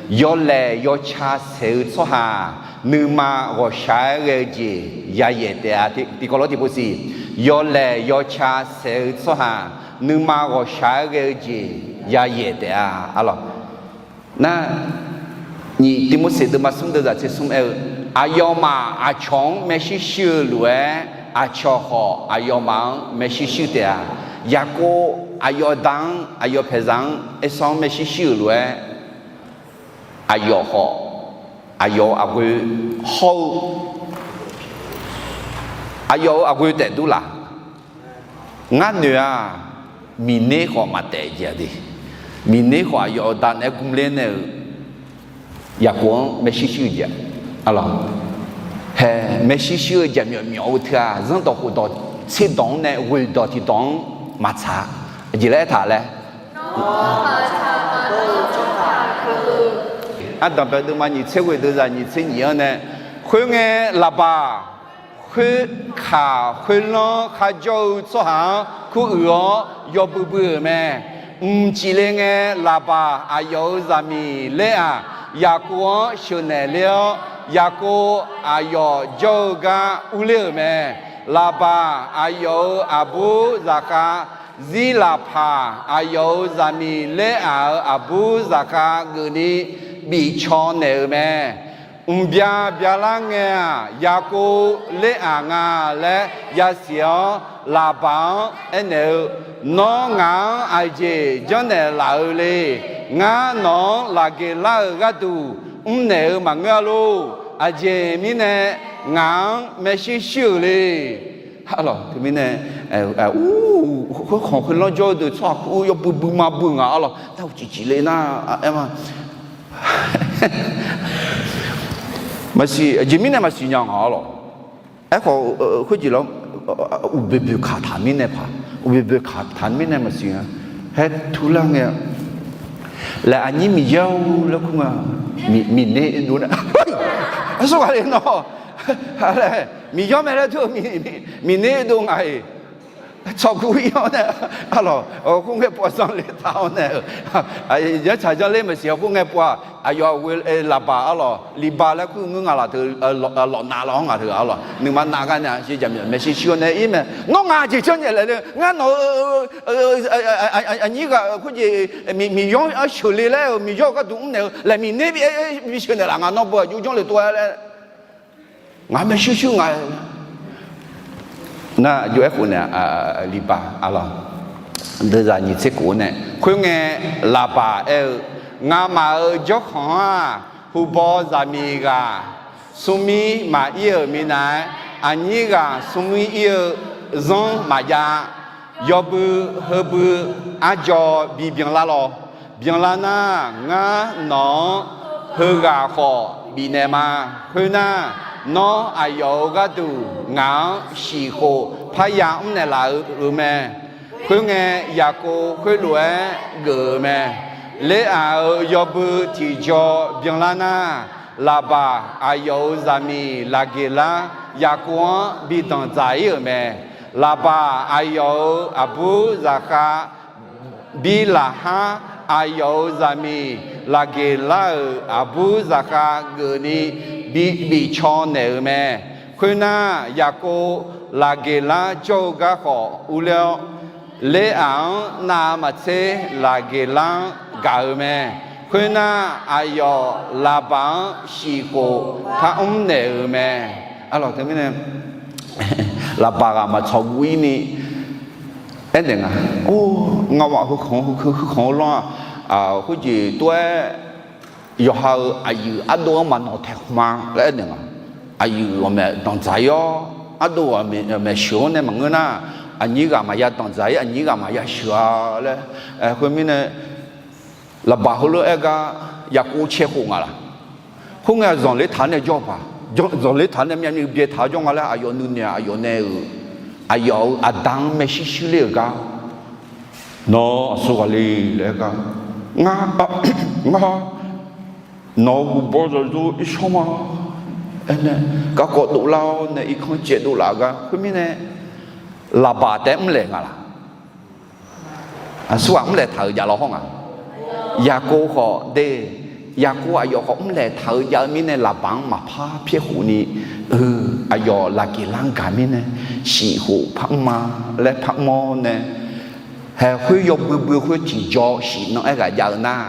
yawlaeq yawca saeq-eu tsawrhaq nuima ghawqshaq-aer ghae-eu jeq yayaef taef-a. Tiqkawv lawr tiqpov siq, yawlaeq yawca saeq-eu tsawrhaq nuima ghawqshaq-aer ghae-eu jeq yayaef taef-a arlawq. Nar, nyiq Tivmorseq deuvma smr deuvzaq tser smr aer-eu, aqyawfmaf aqcawq-anr maershuir shuir-eu lof-aer, aqcawq khawf aqyawfmaf-anr maershuir shuir taef-a. Yaqkov aqyawf da-anr, aqyawf paeqzaq-anr, Ersawr-anr maershuir shuir-euq lof-aer, aqyawf khawf, aqyawf-euq aqghoe hawr-eu, aqyawf-euq aqghoe taef dur laf. Ngar noeq-aq, Miqner khawf maqtaef jeq-a de. Miqner khawf aqyawf-euq da naeq-aer gmr ler nae-euq Yaqkov-anr maershuir shuir-eu jeq-a. Arlawq, hae, maershuir shuir-eu jeq myawf myawf-eu teu-aq, zanrdawq khofdawq tserdawq-anr nae ghoeq dawq tiqdawq-anr maqtsaq-a. Aqjeq laer aertaq laer, Ardanqbae deuvma nyiq tser ghoeq deuvzaq nyiq tser nyiq-anr nae, khoerngae Laqbaq khoerkaq khoerlanr kharjawr-eu tsawrhaq-anr kuruiq-awr yawbui bui-euq mae. Mqcif le ngae, Laqbaq aqyawf-euq zaqmiq Ler-aq, Yaqkov-anr sheuqnaeq ler-awr, Yaqkov aqyawf jawr-eu gar urler-euq mae. Laqbaq aqyawf-euq aqbur zaqkhav Zirlaqpaq, aqyawf-euq zaqmiq Ler-aq-euq aqbur zaqkhav geufni bifcaw naeq-euq mae. Mqbya byalar ngae-aq, Yaqkov Ler-aq nga laer yasiq-awr, Laqbaq-anr aernaeq-eu, Nawr ngaq-anr aqjeq janrnaeq laf-eu le. Ngar nawq-anr Laqgeqlar-euq gharduq mrnaeq-eu maqngeur-a lor. Aqjeq mirnae ngaq-anr maershuir shuir-euq le. Arlawq, teumirnae, khoerkhanq khoerlanr jawr-eu deuq tsawrhaq kur yawbui bui ma bui ngaq arlawq. Nar uqcif cif le nar, aer ma. Maqsiq, aqjeq mirnae maqsiq nya ngaq arlawq. Aerkhawf, khoerjeq lawr, uqboeq boeq kaq taq mirnae paq, uqboeq boeq kaq taq mirnae maqsiq nya. Haer turlar ngae, laer aqnyir Miqyaer-or laer kur nga, Miqner dov nar, aqsur ghaq le nawr, Laer, Miqyaer mae laer teu, Miqner dov ngaq-iq tsawqguv ir-awr nae, arlawq, khoerngae pov zanle taq-awr nae-euq, janrtsaq janrler maqsiq-awr khoerngae pov-aq, aqyawf ghoe laqbaq arlawq, liqbaq laer kur ngeur ngaq laf teu, lawfnav lawr ngaq teu arlawq, nuima nav gar nae-a, maeqshi shuir-awr nae ir mae. Nawr ngaq jeq janrnyaef laef le, ngar nawq-eu aqnyir ghaq khoerjeq, Miqyaer-anr sheuqle laer-euq, Miqyaer-euq gharduq mrnaeq-eu laeqhmq ner bi sheuq naeqlaf nga, nawr beu aqjox janrle tov-aer laer ngaq maeqshi shuir nga. Nar jov-aer khof nae, liqbaq arlawq, deuvzaq nyiq tser kof-eu nae, khoerngae laqbaq aer-eu, Ngamaf-euq jawrkhanq-anr-aq, hubaw zaqmiq ghaq smrmir maqir-euq minav-aer, aqnyir ghaq smrmir ir-eu zanr maqjav. Yawbui heubui arjawv bibyan lar lawq. Byanlar nar, ngar nawq-anr heughaq khawf bifnaeq ma. Khoernar, nawr aqyawf-euq gharduq ngaq-anr shiqkhof parya mrnaeq laf-eu mae. Khoerngae, Yaqkov khoerlof-aer geuf-euq mae. Ler-aq-euq yawbui tiqjaw byanlar nar, Laqbaq aqyawf-euq zaqmiq Laqgeqlar Yaqkov-anr bi danqdzaq ir-euq mae. Laqbaq aqyawf-euq aqbur zaqkhav Birlaqhar aqyawf-euq zaqmiq Laqgeqlar-euq aqbur zaqkhav geufni bi bifcaw naeq-euq mae. Khoernar, Yaqkov Laqgeqlar jawr-eu gar khawf urler-awr, Ler-aq-anr navmaqtser Laqgeqlar-anr gaq-eu mae. Khoernar, aqyawf Laqbaq-anr shiqkhof parmr naeq-euq mae. Arlawq, teumirnae Laqbaq ghaq maqtsawq guv ir ni aernaeq nga. Or, ngawaf heukhawq-anr, heukhawq-anr lanr-aq, khoerjeq tov-aer yawqha-euq aqyuif ardov-anr maqnawq taeq khmq-a laer aernaeq nga. Aqyuif ghawqmaeq danqdzaq ir-awr, ardov ghawqmaeq sheuq-awr nae maqngeur nar, aqnyir ghaq maqya danqdzaq ir, aqnyir ghaq maqya sheuq-a laer. Khoermirnae, Laqbaq heulof-aer gar Yaqkov cae khof nga laq. Khoerngae, zanqler taq-anr nae jawr paq, zanqler taq-anr nae myavnuiv byae taq-awr jawr nga laer aqyawf nuinoeq-aq, aqyawf nae-euq, aqyawf-euq aqda-anr maershuir shuir ler-euq gar, Nawr aqsur ghaq le laer aer gar, Ngar, ngar nawq-euq huqbawr zawqzor irshawr ma. Aernae, garkawv dovlar-awr nae irkanr caev dovlaf-eu gar. Khoermirnae, Laqbaq taef-aer mrlaeq nga laq. Aqsur ghaq mrlaeq taq-euq jav law hawr nga. Yaqkov khawf de, Yaqkov aqyawf khawf mrlaeq taq-eu jav-eu mirnae, Laqbaq-anr maqpar pyaer khof ni, aqyawf Laqgeqlar-anr gaq mirnae, shiqkhof parmr ma laer parmr-awr nae, haeq khoer yawbui bui khoer tiqjaw shif nan aerghaq jav-eu nar,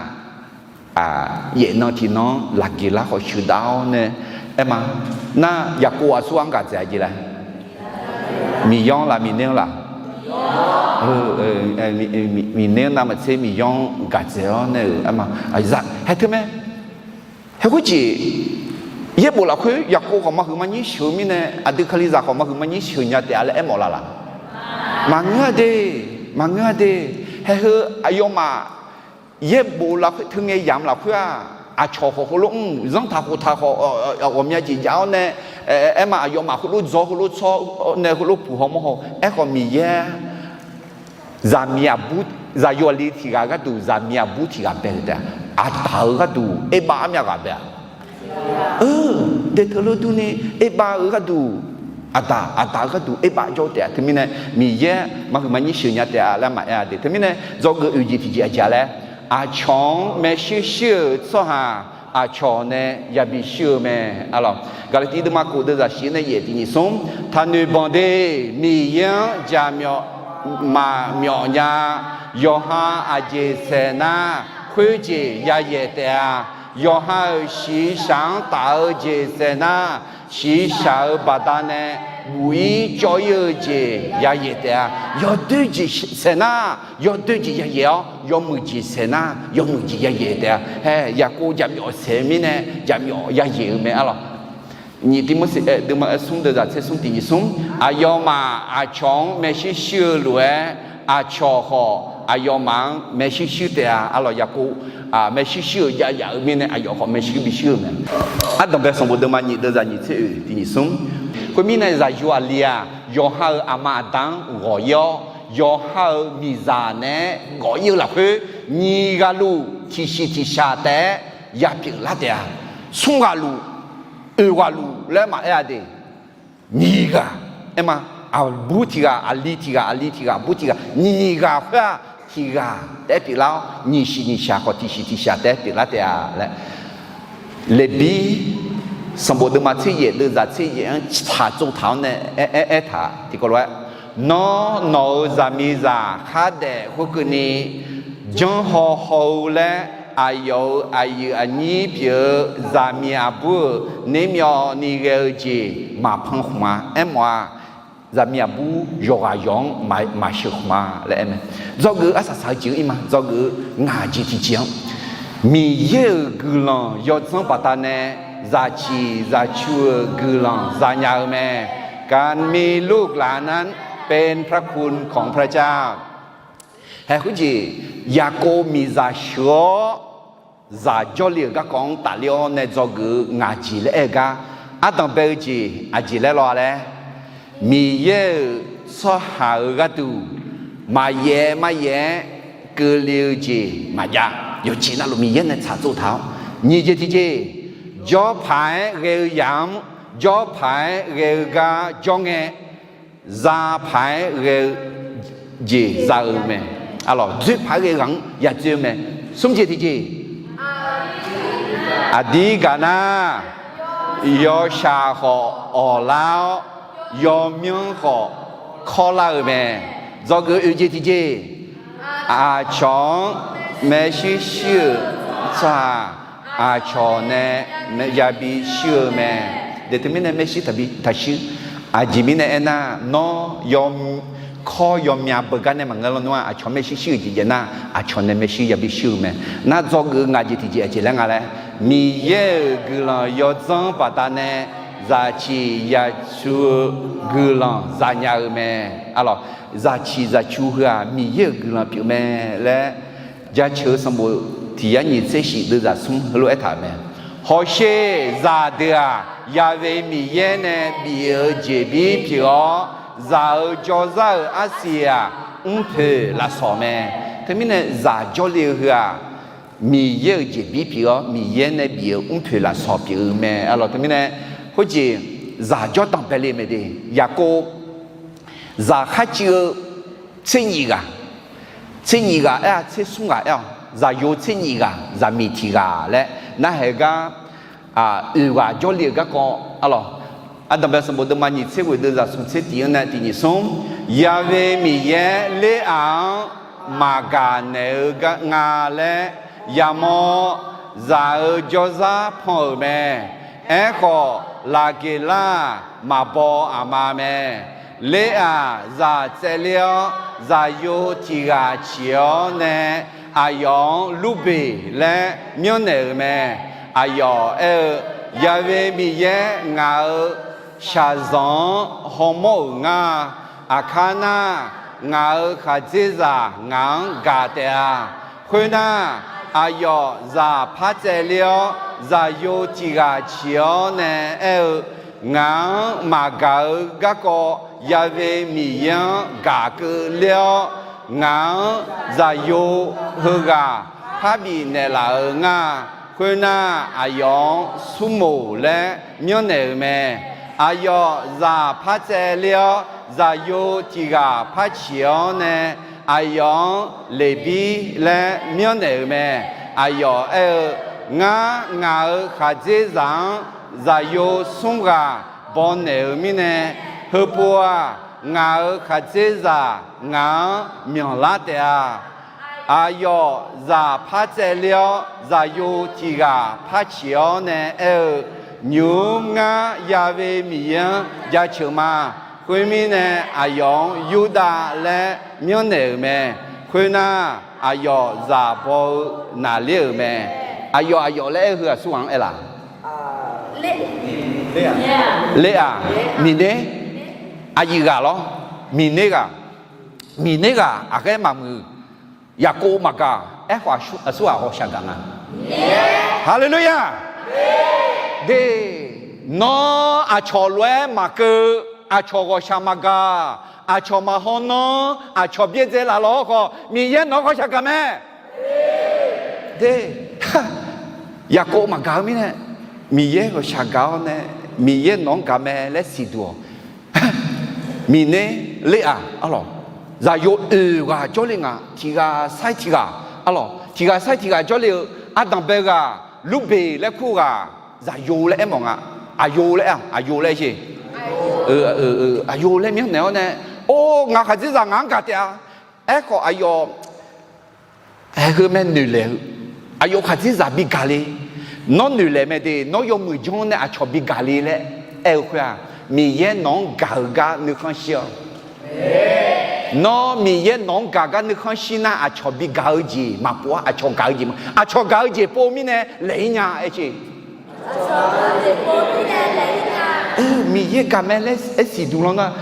yaef nan tiqnan-anr Laqgeqlar khawf sheuqdav-awr nae aer ma. Nar, Yaqkov aqsur ghaq-anr gaq dzaeq-a jeq laer, Miqyaer-anr laf, Miqner-anr laf? Miqner-anr navmaqtser Miqyaer-anr gaq dzaeq-awr nae-euq aer ma. Haeq teu mae. Haeq khoerjeq, yaerbof lafkhoer Yaqkov khawf maqhuiq maqnyir sheuq-eu mirnae, aqdui Kalizaq khawf maqhuiq maqnyir sheuq nya taef-a laer aermawf laf laq? Maqngeur-a de, maqngeur-a de. Haeq heu aqyawfmaf yaerbof lafkhoer, teungae yamq lafkhoer-aq, aqcawq khawf heulof mr, zanrtaq khoftaq khawf, ghawqmya jeq jav-awr nae, aer ma, aqyawfmaf heulof dzaw heulof tsawr nae heulof puq haw mawr haw. Aerkhawf Miqyaer zaqmiq aqbur, zaqyo aqli tiq ghaq gharduq zaqmiq aqbur tiq ghaq bae-euq taef-a. Aqdaq-euq gharduq Erbav armyav ghaq bae-a. Daeteuq lof durni Erbav-eu gharduq, aqdaq, aqdaq-eu gharduq Erbav jawr-eu taef-a. Teumirnae Miqyaer maqhuiq maqnyir sheuq nya taef-a laer maqaer-a de. Teumirnae dzawgeuf oeq jeq tiqjeq aqjeq-a laer, aqcawq-anr maershuir shuir-euq tsawrhaq aqcawq nae yabi shuir-eu mae. Arlawq, Gaqlaqtiv deuvma kof deuvzaq shif nae yaef tiq nyiq smr, taqnoeq banq de. Miqyaer-anr jaqmyawf maqmyawf nya. Yawqha aqjeq saeq nar, khoerjeq yayaeq taef-a. Yawqha-euq shiqshaq-anr taf-eu jeq saeq nar, shiqshaq-euq baqdanae buq-ir cawv-ir-eu jeq yayaeq taef-a. Yawdoer jeq saeq nar, yawdoer jeq yayaeq-awr, yawmuiq jeq saeq nar, yawmuiq jeq yayaeq taef-a. Hae, Yaqkov jaqmyawf saeq-eu mirnae, jaqmyawf yayaeq-eu mae. Arlawq, nyiq Tiqmorseq deuvma aer smr deuvzaq tser smr tiq nyiq smr, aqyawfmaf aqcawq-anr maershuir shuir-eu lof-aer, aqcawq khawf aqyawfmaf-anr maershuir shuir taef-a. Arlawq, Yaqkov maershuir shuir-euq jav yaf-eu mirnae, aqyawf khawf maershuir bi shuir-euq mae. Ardanqbae sanqbof deuvma nyiq deuvzaq nyiq tser oeq tiq nyiq smr, khoermirnae zaqyo aqli-aq, yawqha-euq aqma aqda-anr ghawq-ir-awr, yawqha-euq miqzaq naeq-aer gawq-ir-eu lafkhoer, nyiq ghaq luf tiqshiq tiqshaq taef-aer yapyeuf lar taef-a. Smr ghaq luf oeq ghaq luf laer maqaer-a de. Nyiq ghaq aer ma. Aqbur tiq ghaq, aqli tiq ghaq, aqli tiq ghaq, aqbur tiq ghaq, nyiq ghaq khoer-aq tiq ghaq taef-aer pyeuflar-awr, nyiq siq nyiq shaq khawf tiq siq tiq shaq taef-aer pyeuflar taef-a laer. Leqbir sanqbof deuvma tser yaef deuvzaq tser yaef-anr tsaqtsov taq-awr nae aer, aer, aertaq tiqkawv lof-aer, Nawr, nawq-euq zaqmiqzaq khardaef khoerkeuvni janrhaw haw-eu laer, aqyawf-euq aqyuif aqnyir pyeuf-eu zaqmiq aqbur-euq nermyawvni ghae-eu jeq maqpan khmq-a. Aermawf-aq, zaqmiq aqbur yawqghaq yawq-anr maq, maqsheuq khmq-a laer aer mae. Dzawgeuf-eu arsaq saq-eu jeq-anr ir ma. Dzawgeuf-eu ngaq jeq tiqjeq-anr, Miqyaer-euq guiqlanq yawdzanr baqdanae zaqciq zaqcu-euq guiqlanq zanya-eu mae. การมีลูกหลานนั้นเป็นพระคุณของพระเจ้า Haeq khoerjeq, Yaqkov miqzaq sheuq-awr zaq jawrle-euq garkawv-anr tafler-awr nae dzawgeuf-eu ngaq jeq laer aer-eu gar, ardanq bae-eu jeq aqjeq laer law-a laer, Miqyaer-euq tsawrhaq-euq gharduq maqyaef maryaef-aer keuvle-eu jeq maqjav. Yawqjeq navluf Miqyaer nae tsaqtsov taq-awr, nyiq jeq tiqjeq, jawrpaq-aer ghae-eu yamq-anr jawrpaq-aer ghae-eu gar jawr ngae, zapaq-aer ghae-eu jeq za-eu mae. Aqlawq, dzoerpaq-aer ghae-eu ghaq-anr ya dzoer-eu mae. Smr jeq tiqjeq, aqdir gaq nar, yawshaq khawf awqlar-awr, yawmyanr khawf kawrlar-eu mae. Dzawgeuf oeq jeq tiqjeq, aqcawq-anr maershuir shir-euq tsawrhaq aqcawq nae yabi shir-eu mae. Deq teumirnae maershuir taqbi taqshuir. Aqjeq mirnae aernar, nawr yaw, kawr yawmya beugar nae maqngeur lawnmr-aq, aqcawq maershuir shir-euq jeq jav nar, aqcawq nae maershuir yabi shir-eu mae. Nar dzawgeuf-eu ngaq jeq tiqjeq aqjeq laer nga laer, Miqyaer-euq guiqlanq yawdzanr baqdanae zaqciq zaqcu-eu guiqlanq zanya-eu mae. Aqlawq, zaqciq zaqcu heu-aq Miqyaer-euq guiqlanq pyeuf mae laer Jaceuq-eu sanqbof tiq yar nyiq tser shif deuvzaq smr heulof-aer taq-euq mae. Hawsher zaqdeuq-aq, Yaqve Miqyaer nae bif-eu jeqbir pyeuf-awr, zaq-eu jawrzar-euq arsiq-aq, mrpoeq lafsawq mae. Teumirnae zaq jawrle-eu heu-aq, Miqyaer-euq jeqbir pyeuf-awr, Miqyaer nae bif-eu mrpoeq lafsawq pyeuf-eu mae. Aqlawq teumirnae khoerjeq zaq jawrdanq bae le mae de. Yaqkov zaq kharcuiv-eu tser nyif ghaq, tser nyif ghaq aer-a, tser smr ghaq aer-awq, zaqyo tser nyif ghaq, zaqmiq tiq ghaq laer narhaq-eu gar, oeq ghaq jawrle-euq garkawv, aqlawq, ardanq bae sanqbof deuvma nyiq tser ghoeq deuvzaq smq tser tiq-anr nae tiq nyiq smr, Yaqve Miqyaer Leraq-anr maqgaq naeq-eu nga laer yamawr, zaq-eu jawrzar pan-euq mae. Aerkhawf, Laqgeqlar-aq, maqbaw aqma mae. Leraq zaq tsaevler-awr, zaqyo tiq ghaq ciq-awr nae aqyawf-anr Lurbeq laer myanrnaeq-euq mae. Aqyawf aer-eu, Yaqve Miqyaer ngaq-euq shaqzanq-anr hawmawr-euq ngar. Aqkar nar, ngaq-euq khaqdzerzaq ngaq-anr gaq taef-a. Khoernar, aqyawf zaq par tsaevler-awr, zaqyo tiq ghaq ciq-awr nae aer-eu, Ngaq-anr maqgaq-eu garkawv Yaqve Miqyaer-anr gaq keuvler-awr, ngaq-anr zaqyo heughaq par bifnaeq laf-euq ngar. Khoernar, aqyawf-anr Smrmoq laer myanrnaeq-euq mae. Aqyawf zaq par tsaevler-awr, zaqyo tiq ghaq par ciq-awr nae aqyawf-anr Leqbir laer myanrnaeq-euq mae. Aqyawf aer-eu, Ngar, ngaq-euq khaqdzerzaq-anr zaqyo smr ghaq bawnaeq-euq mirnae, heupov-aq, ngaq-euq khaqdzerzaq ngaq-anr myanqlar taef-a. Aqyawf zaq par tsaevler-awr, zaqyo tiq ghaq par ciq-awr nae aer-eu, Nymq-mr ngar Yaqve Miqyaer-anr jaceuq ma. Khoermirnae, aqyawf-anr Yurdav laer myanrnaeq-euq mae. Khoernar, aqyawf zaq baw-eu naqler-euq mae. Aqyawf, aqyawf laer aer-eu heu aqsur ghaq-anr aer laf? Ler-aq, Miqner, aqyuif ghaq lawr, Miqner ghaq, Miqner ghaq aqghaer maqmuiq, Yaqkov maqgaq, aerkhawf aqsur ghaq ghawqshaq gaq nga. Haleluya! De, nawr aqcawq lof-aer maqkeuv, aqcawq ghawqshaq maqgaq, aqcawq maqhaw nanr, aqcawq byaerdzae laf lawr khawf, Miqyaer nawq-anr ghawqshaq gaq mae. De, Yaqkov maqgaq-eu mirnae, Miqyaer ghawqshaq gaq-awr nae, Miqyaer nawq-anr gaq mae laer siqduq-awq. Miqner ler-aq, arlawq, zaqyo oeq ghaq jawrle nga. Tiq ghaq sair tiq ghaq, arlawq, tiq ghaq sair tiq ghaq jawrle-eu, ardanq bae ghaq, Lurbeq laer kur ghaq, zaqyo laer aermawf nga. Aqyo laer-a, aqyo laer sher. Aqyo laer myanrnaeq-awr nae, or, ngaq khaqdzerzaq ngaq-anr gaq taef-a. Aerkhawf aqyawf haeq heu mae noeqlaeq-eu, aqyawf khaqdzerzaq bi gaq le. Nawr noeqlaeq mae de, nawr yawmuiq janr nae aqcawq bi gaq le laer aer-eu khoer-aq, Miqyaer nawq-anr gaq-eu gar nuikhanr shir-awq. Nawr Miqyaer nawq-anr gaq gar nuikhanr shir nar, aqcawq bi gaq-eu jeq maqpov-ar. Aqcawq gaq-eu jeq ma, aqcawq gaq-eu jeq pov mirnae laeq-ir nya aer ce. Miqyaer gaq mae laer aer siqduq lanr nar,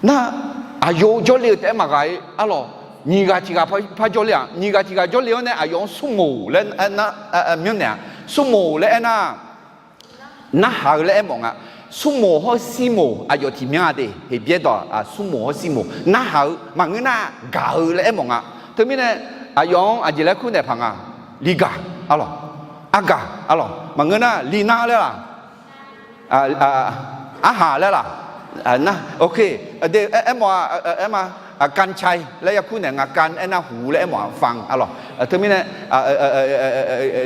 nar, aqyo jawrle-eu taef-aer maqghaq-ir, arlawq, nyiq ghaq tiq ghaq par jawrle-aq, nyiq ghaq tiq ghaq jawrle-awr nae aqyawf-anr smrmoq laer aernar, myanrnaeq-aq, smrmoq laer aernar, narhaq-eu laer aermawf nga. Smrmoq hawr sirmoq aqyawf tiq myanr-a de. Heqbyaer dawq-aq, smrmoq hawr sirmoq narhaq-eu maqngeur nar gaq-eu laer aermawf nga. Teumirnae aqyawf-anr aqjeq laer kur naeq paq nga. Ligaq, arlawq, argaq, arlawq, maqngeur nar linar laer laq, arhaq laer laq, nar, ok, de, aermawf-a, aerma, กัญชัย laer yakur naeq nga. กัญ aernar huq laer aermawf-a, ฟัง arlawq. Teumirnae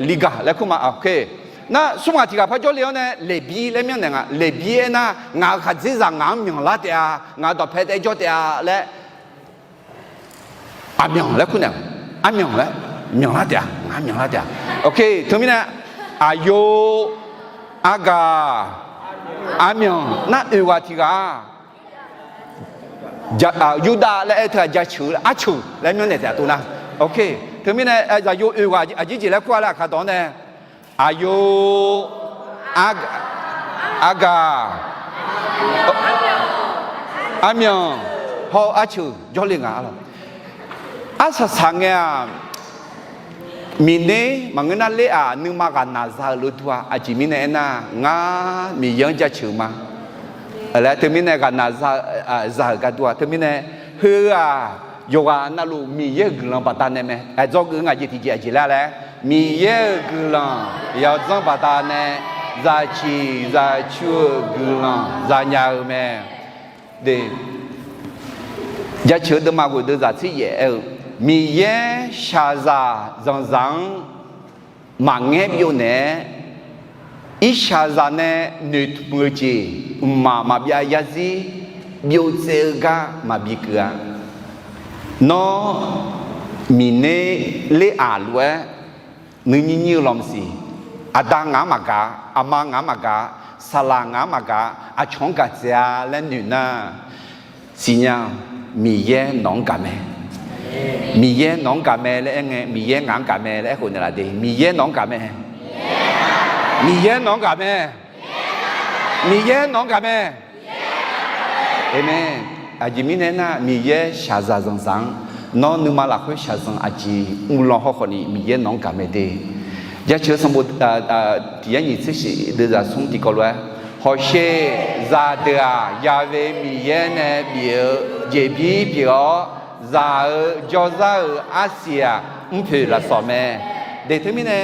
ligaq laer kur ma, ok. Nar smr ghaq tiq ghaq par jawrle-awr nae leqbir laer myanrnaeq nga. Leqbir aernar, ngaq-euq khaqdzerzaq ngaq-anr myanq lar taef-a, ngaq-euq dawqpae taef-aer jawr taef-a laer, aqmyanq laer kur naeq, armyanq laer myanq lar taef-a, ngaq-anr myanq lar taef-a. Ok, teumirnae aqyo, argaq, armyanq nar oeq ghaq tiq ghaq-a. Yurdav laer aer teu-aq jaceuq laer, arceuq laer myanrnaeq taef-a tov nar. Ok, teumirnae zaqyo oeq ghaq aqjeq jeq laer kur-a laer aqkar dawq-anr nae, aqyo, argaq, armyanq, hawr-eu arceuq jawrle nga, arlawq. Arsaq saq ngae-aq, Miqner maqngeur nar ler-aq, nuima ghaqnaq za-euq lof dur-a. Aqjeq mirnae aernar, ngar Miqyaer-anr jaceuq ma laer teumirnae ghaqnaq za-euq gar dur-a. Teumirnae heu-aq, yawqghaq navluf Miqyaer-euq guiqlanq baqdanae mae. Aqdzawr geuf ngaq jeq tiqjeq aqjeq laer laer, Miqyaer-euq guiqlanq yawdzanr baqdanae, zaqciq zaqcu-euq guiqlanq zanya-eu mae. Jaceuq-eu deuvma ghoeq deuvzaq tser yaef aer-eu, Miqyaer shaqzaq zanqzaq-anr maqngaer byov naeq-aer, irshaqzaq nae noeqtmq-eu jeq mqmaq maqbyav yarzir byov tsaev-eu gar maqbi keuv-a. Nawr Miqner ler-aq lof-aer nuinyir nyir-eu lawmsiq, aqda ngaq-anr maqgaq, aqma ngaq-anr maqgaq, saqlaq ngaq-anr maqgaq, aqcawq-anr gaq tsaev-a laer noeq nar, siqnya, Miqyaer nawq-anr gaq mae. Miqyaer nawq-anr gaq mae laer aer ngae, Miqyaer ngaq-anr gaq mae laer aerkhof naeqlaf de. Miqyaer nawq-anr gaq mae. Miqyaer nawq-anr gaq mae. Miqyaer nawq-anr gaq mae. Aqmeq. Aqjeq mirnae aernar, Miqyaer shaqzaq zanqzaq-anr, nawr nuima lafkhoer shaqzanq aqjeq uvlanr hawkhawf ni Miqyaer nawq-anr gaq mae de. Jaceuq-eu sanqbof tiq yar nyiq tser shif deuvzaq smr tiqkawv lof-aer, hawsher, zaqdeuq-aq, Yaqve Miqyaer nae bif-eu jeqbir pyeuf-awr, zaq-euq jawrzar-euq arsiq-aq, mrpoeq lafsawq mae. De teumirnae,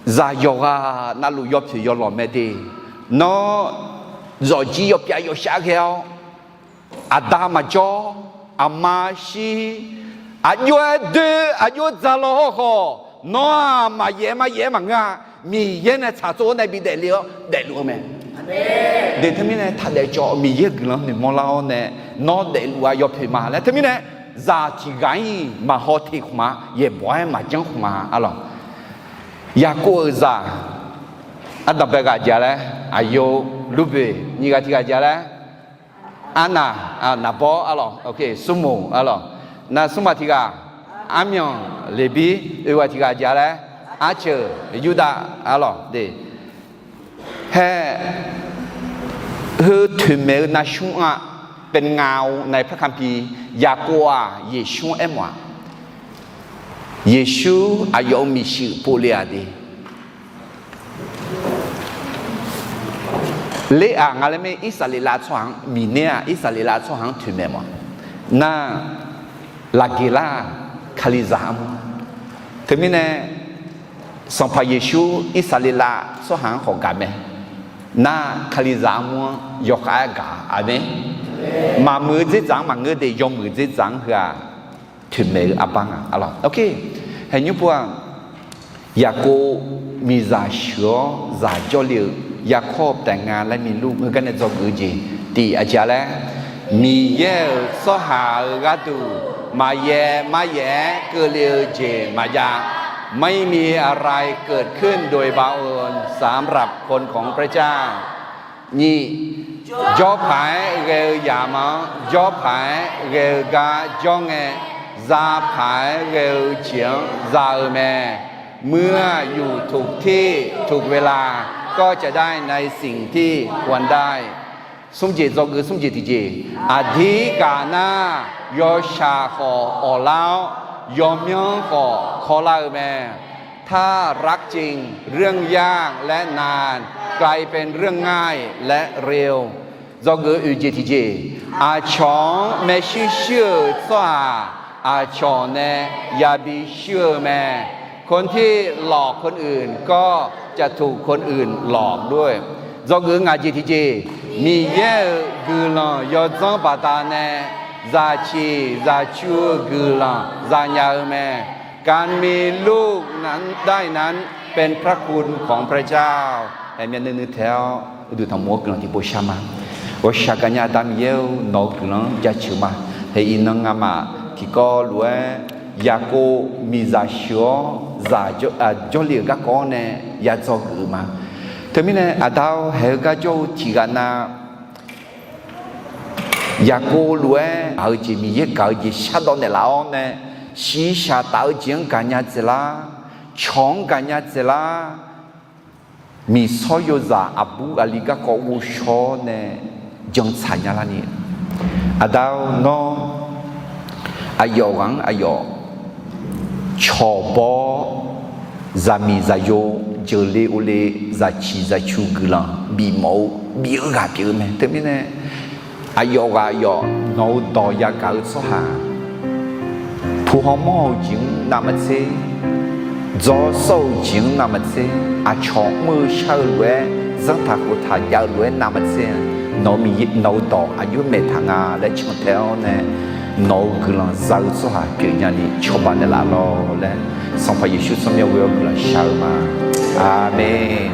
zaq yawqghaq navluf yawpoeq yawlawq mae de. Nawr zawqjir yawpyav yawshar ghae-awr, aqda maqjawr, aqma shir, aqjox-aer doer, aqjox dzaq law hawkhawf, nawr-aq maqyaef-aer maqyaef-aer maqngeur-a. Miqyaer nae tsaqtsov-awr nae bi daefle-awr daefluf-eu mae. De teumirnae taqdaef cawv, Miqyaer guiqlanq noeqmawr lar-awr nae, nawr daefluf-a yawpoeq ma laer teumirnae, zaq tiq ghaq-ir maqhaw teq khmq-a, yaeqbawq-aer maqjanr khmq-a, arlawq. Yaqkov-euq zaq ardanqbae ghaq ja laer, aqyo, Lurbeq, nyiq ghaq tiq ghaq ja laer, arnaq, naqbawr, arlawq, smrmuq, arlawq, nar smrmuq tiq ghaq, armyanq, Leqbir, oeq ghaq tiq ghaq ja laer, arceuq, Yurdav, arlawq de. Haer, heu toeqmaeq-eu navsmr-aq, เป็นเงาในพระคัมภีร์ Yaqkov-aq Yeqsur-anr aermawf-aq, Yeqsur aqyawf-euq miqshuif povle-aq de. Ler-aq nga laer mae, Irsaqleqlav tsawrhaq-anr, Miqner-aq Irsaqleqlav tsawrhaq-anr toeqmaeq mawf-aq, nar, Laqgeqlar-aq Kalizaq armur. Teumirnae, Sanqpaq Yeqsur Irsaqleqlav tsawrhaq-anr khawf gaq mae. Nar, Kalizaq armur-anr yawkhav-aer gaq-a. Aqmeq. Maqmuiq-eu dzerdzaq-anr maqngeur de, yawmuiq dzerdzaq-anr heu-aq, toeqmaeq-eu arbar nga. Hae nymr pov-aq, Yaqkov miqzaq sheuq-awr zaq jawrle-eu, อย่าคบแต่งงานและมีลูก heugar nae dzawgeuf-eu jeq tiq aqjeq-a laer, Miqyaer-euq tsawrhaq-euq gharduq maqyaer maryaef-aer keuvle-eu jeq maqjav. ไม่มีอะไรเกิดขึ้นโดยบังเอิญสำหรับคนของพระเจ้า Nyiq, jawrpaq-aer ghae-eu yamq-anr jawrpaq-aer ghae-eu gar jawr ngae, zapaq-aer ghae-eu jeq-anr za-eu mae. เมื่ออยู่ถูกที่ถูกเวลา ก็จะได้ในสิ่งที่ควรได้ Smr jeq dzawgeuf smr jeq tiqjeq. Aqdir gaq nar, yawshaq khawf awqlar-awr, yawmyanr khawf kawrlar-eu mae. ถ้ารักจริง เรื่องยากและนาน กลายเป็นเรื่องง่ายและเร็ว Dzawgeuf oeq jeq tiqjeq. Aqcawq-anr maershuir shuir-euq tsawrhaq, aqcawq nae yabi shuir-eu mae. คนที่หลอกคนอื่น ก็จะถูกคนอื่นหลอกด้วย Dzawgeuf ngaq jeq tiqjeq. Miqyaer-euq guiqlanq yawdzanr baqdanae zaqciq zaqcu-eu guiqlanq zanya-eu mae. การมีลูกนั้นได้นั้นเป็นพระคุณของพระเจ้า Hae myavnuiv nuiv taeq-awr uqduq tanqmof-awr guiqlanq tiqpov shar ma. Ghawqshaq gaqnya Aqda Miqyaer-or, nawq-eu guiqlanq-anr jaceuq ma. Hae iqnan ngamaf tiqkawv lof-aer Yaqkov miqzaq sheuq-awr zaq jawrle-euq garkawv-anr nae ya dzawgeuf-eu ma. Teumirnae Aqda-or, haeq-eu gar jawr-eu tiq ghaq nav Yaqkov lof-aer gaq-eu jeq, Miqyaer gaq-eu jeq shardawv naeqlaf-awr nae, shiqshaq taf-eu jeq-anr gaqnya dzaeqlar, cawq-anr gaqnya dzaeqlar, miqsawr yozaq aqbur aqli garkawv ghovshaw-awr nae jantsaq nya larni, Aqda-or, nawr aqyawf ghaq-anr aqyawf cawq baw-awr, zaqmiq zaqyo, jeuqle ovle, zaqciq zaqcu guiqlanq bifmawf-eu bif-eu ghaq pyeuf-eu mae. Teumirnae aqyawf ghaq aqyawf nawq-eu dawq yagaq-eu tsawrhaq, puq hawmawr-eu jeq-anr navmaqtser, dzawrsawr-eu jeq-anr navmaqtser, aqcawq mr-eu shar-eu lof-aer, zanrtaq khoftaq jav-eu lof-aer navmaqtser, nawq-eu dawq aqjox maeqtaq nga laer cantae-awr nae, nawq-eu guiqlanq za-eu tsawrhaq pyeufnya ni cawba naeqlaf lawr laer, Sanqpaq Yeqsur tsawrmyanr ghoe-awr guiqlanq shar-eu ma. Aqmeq.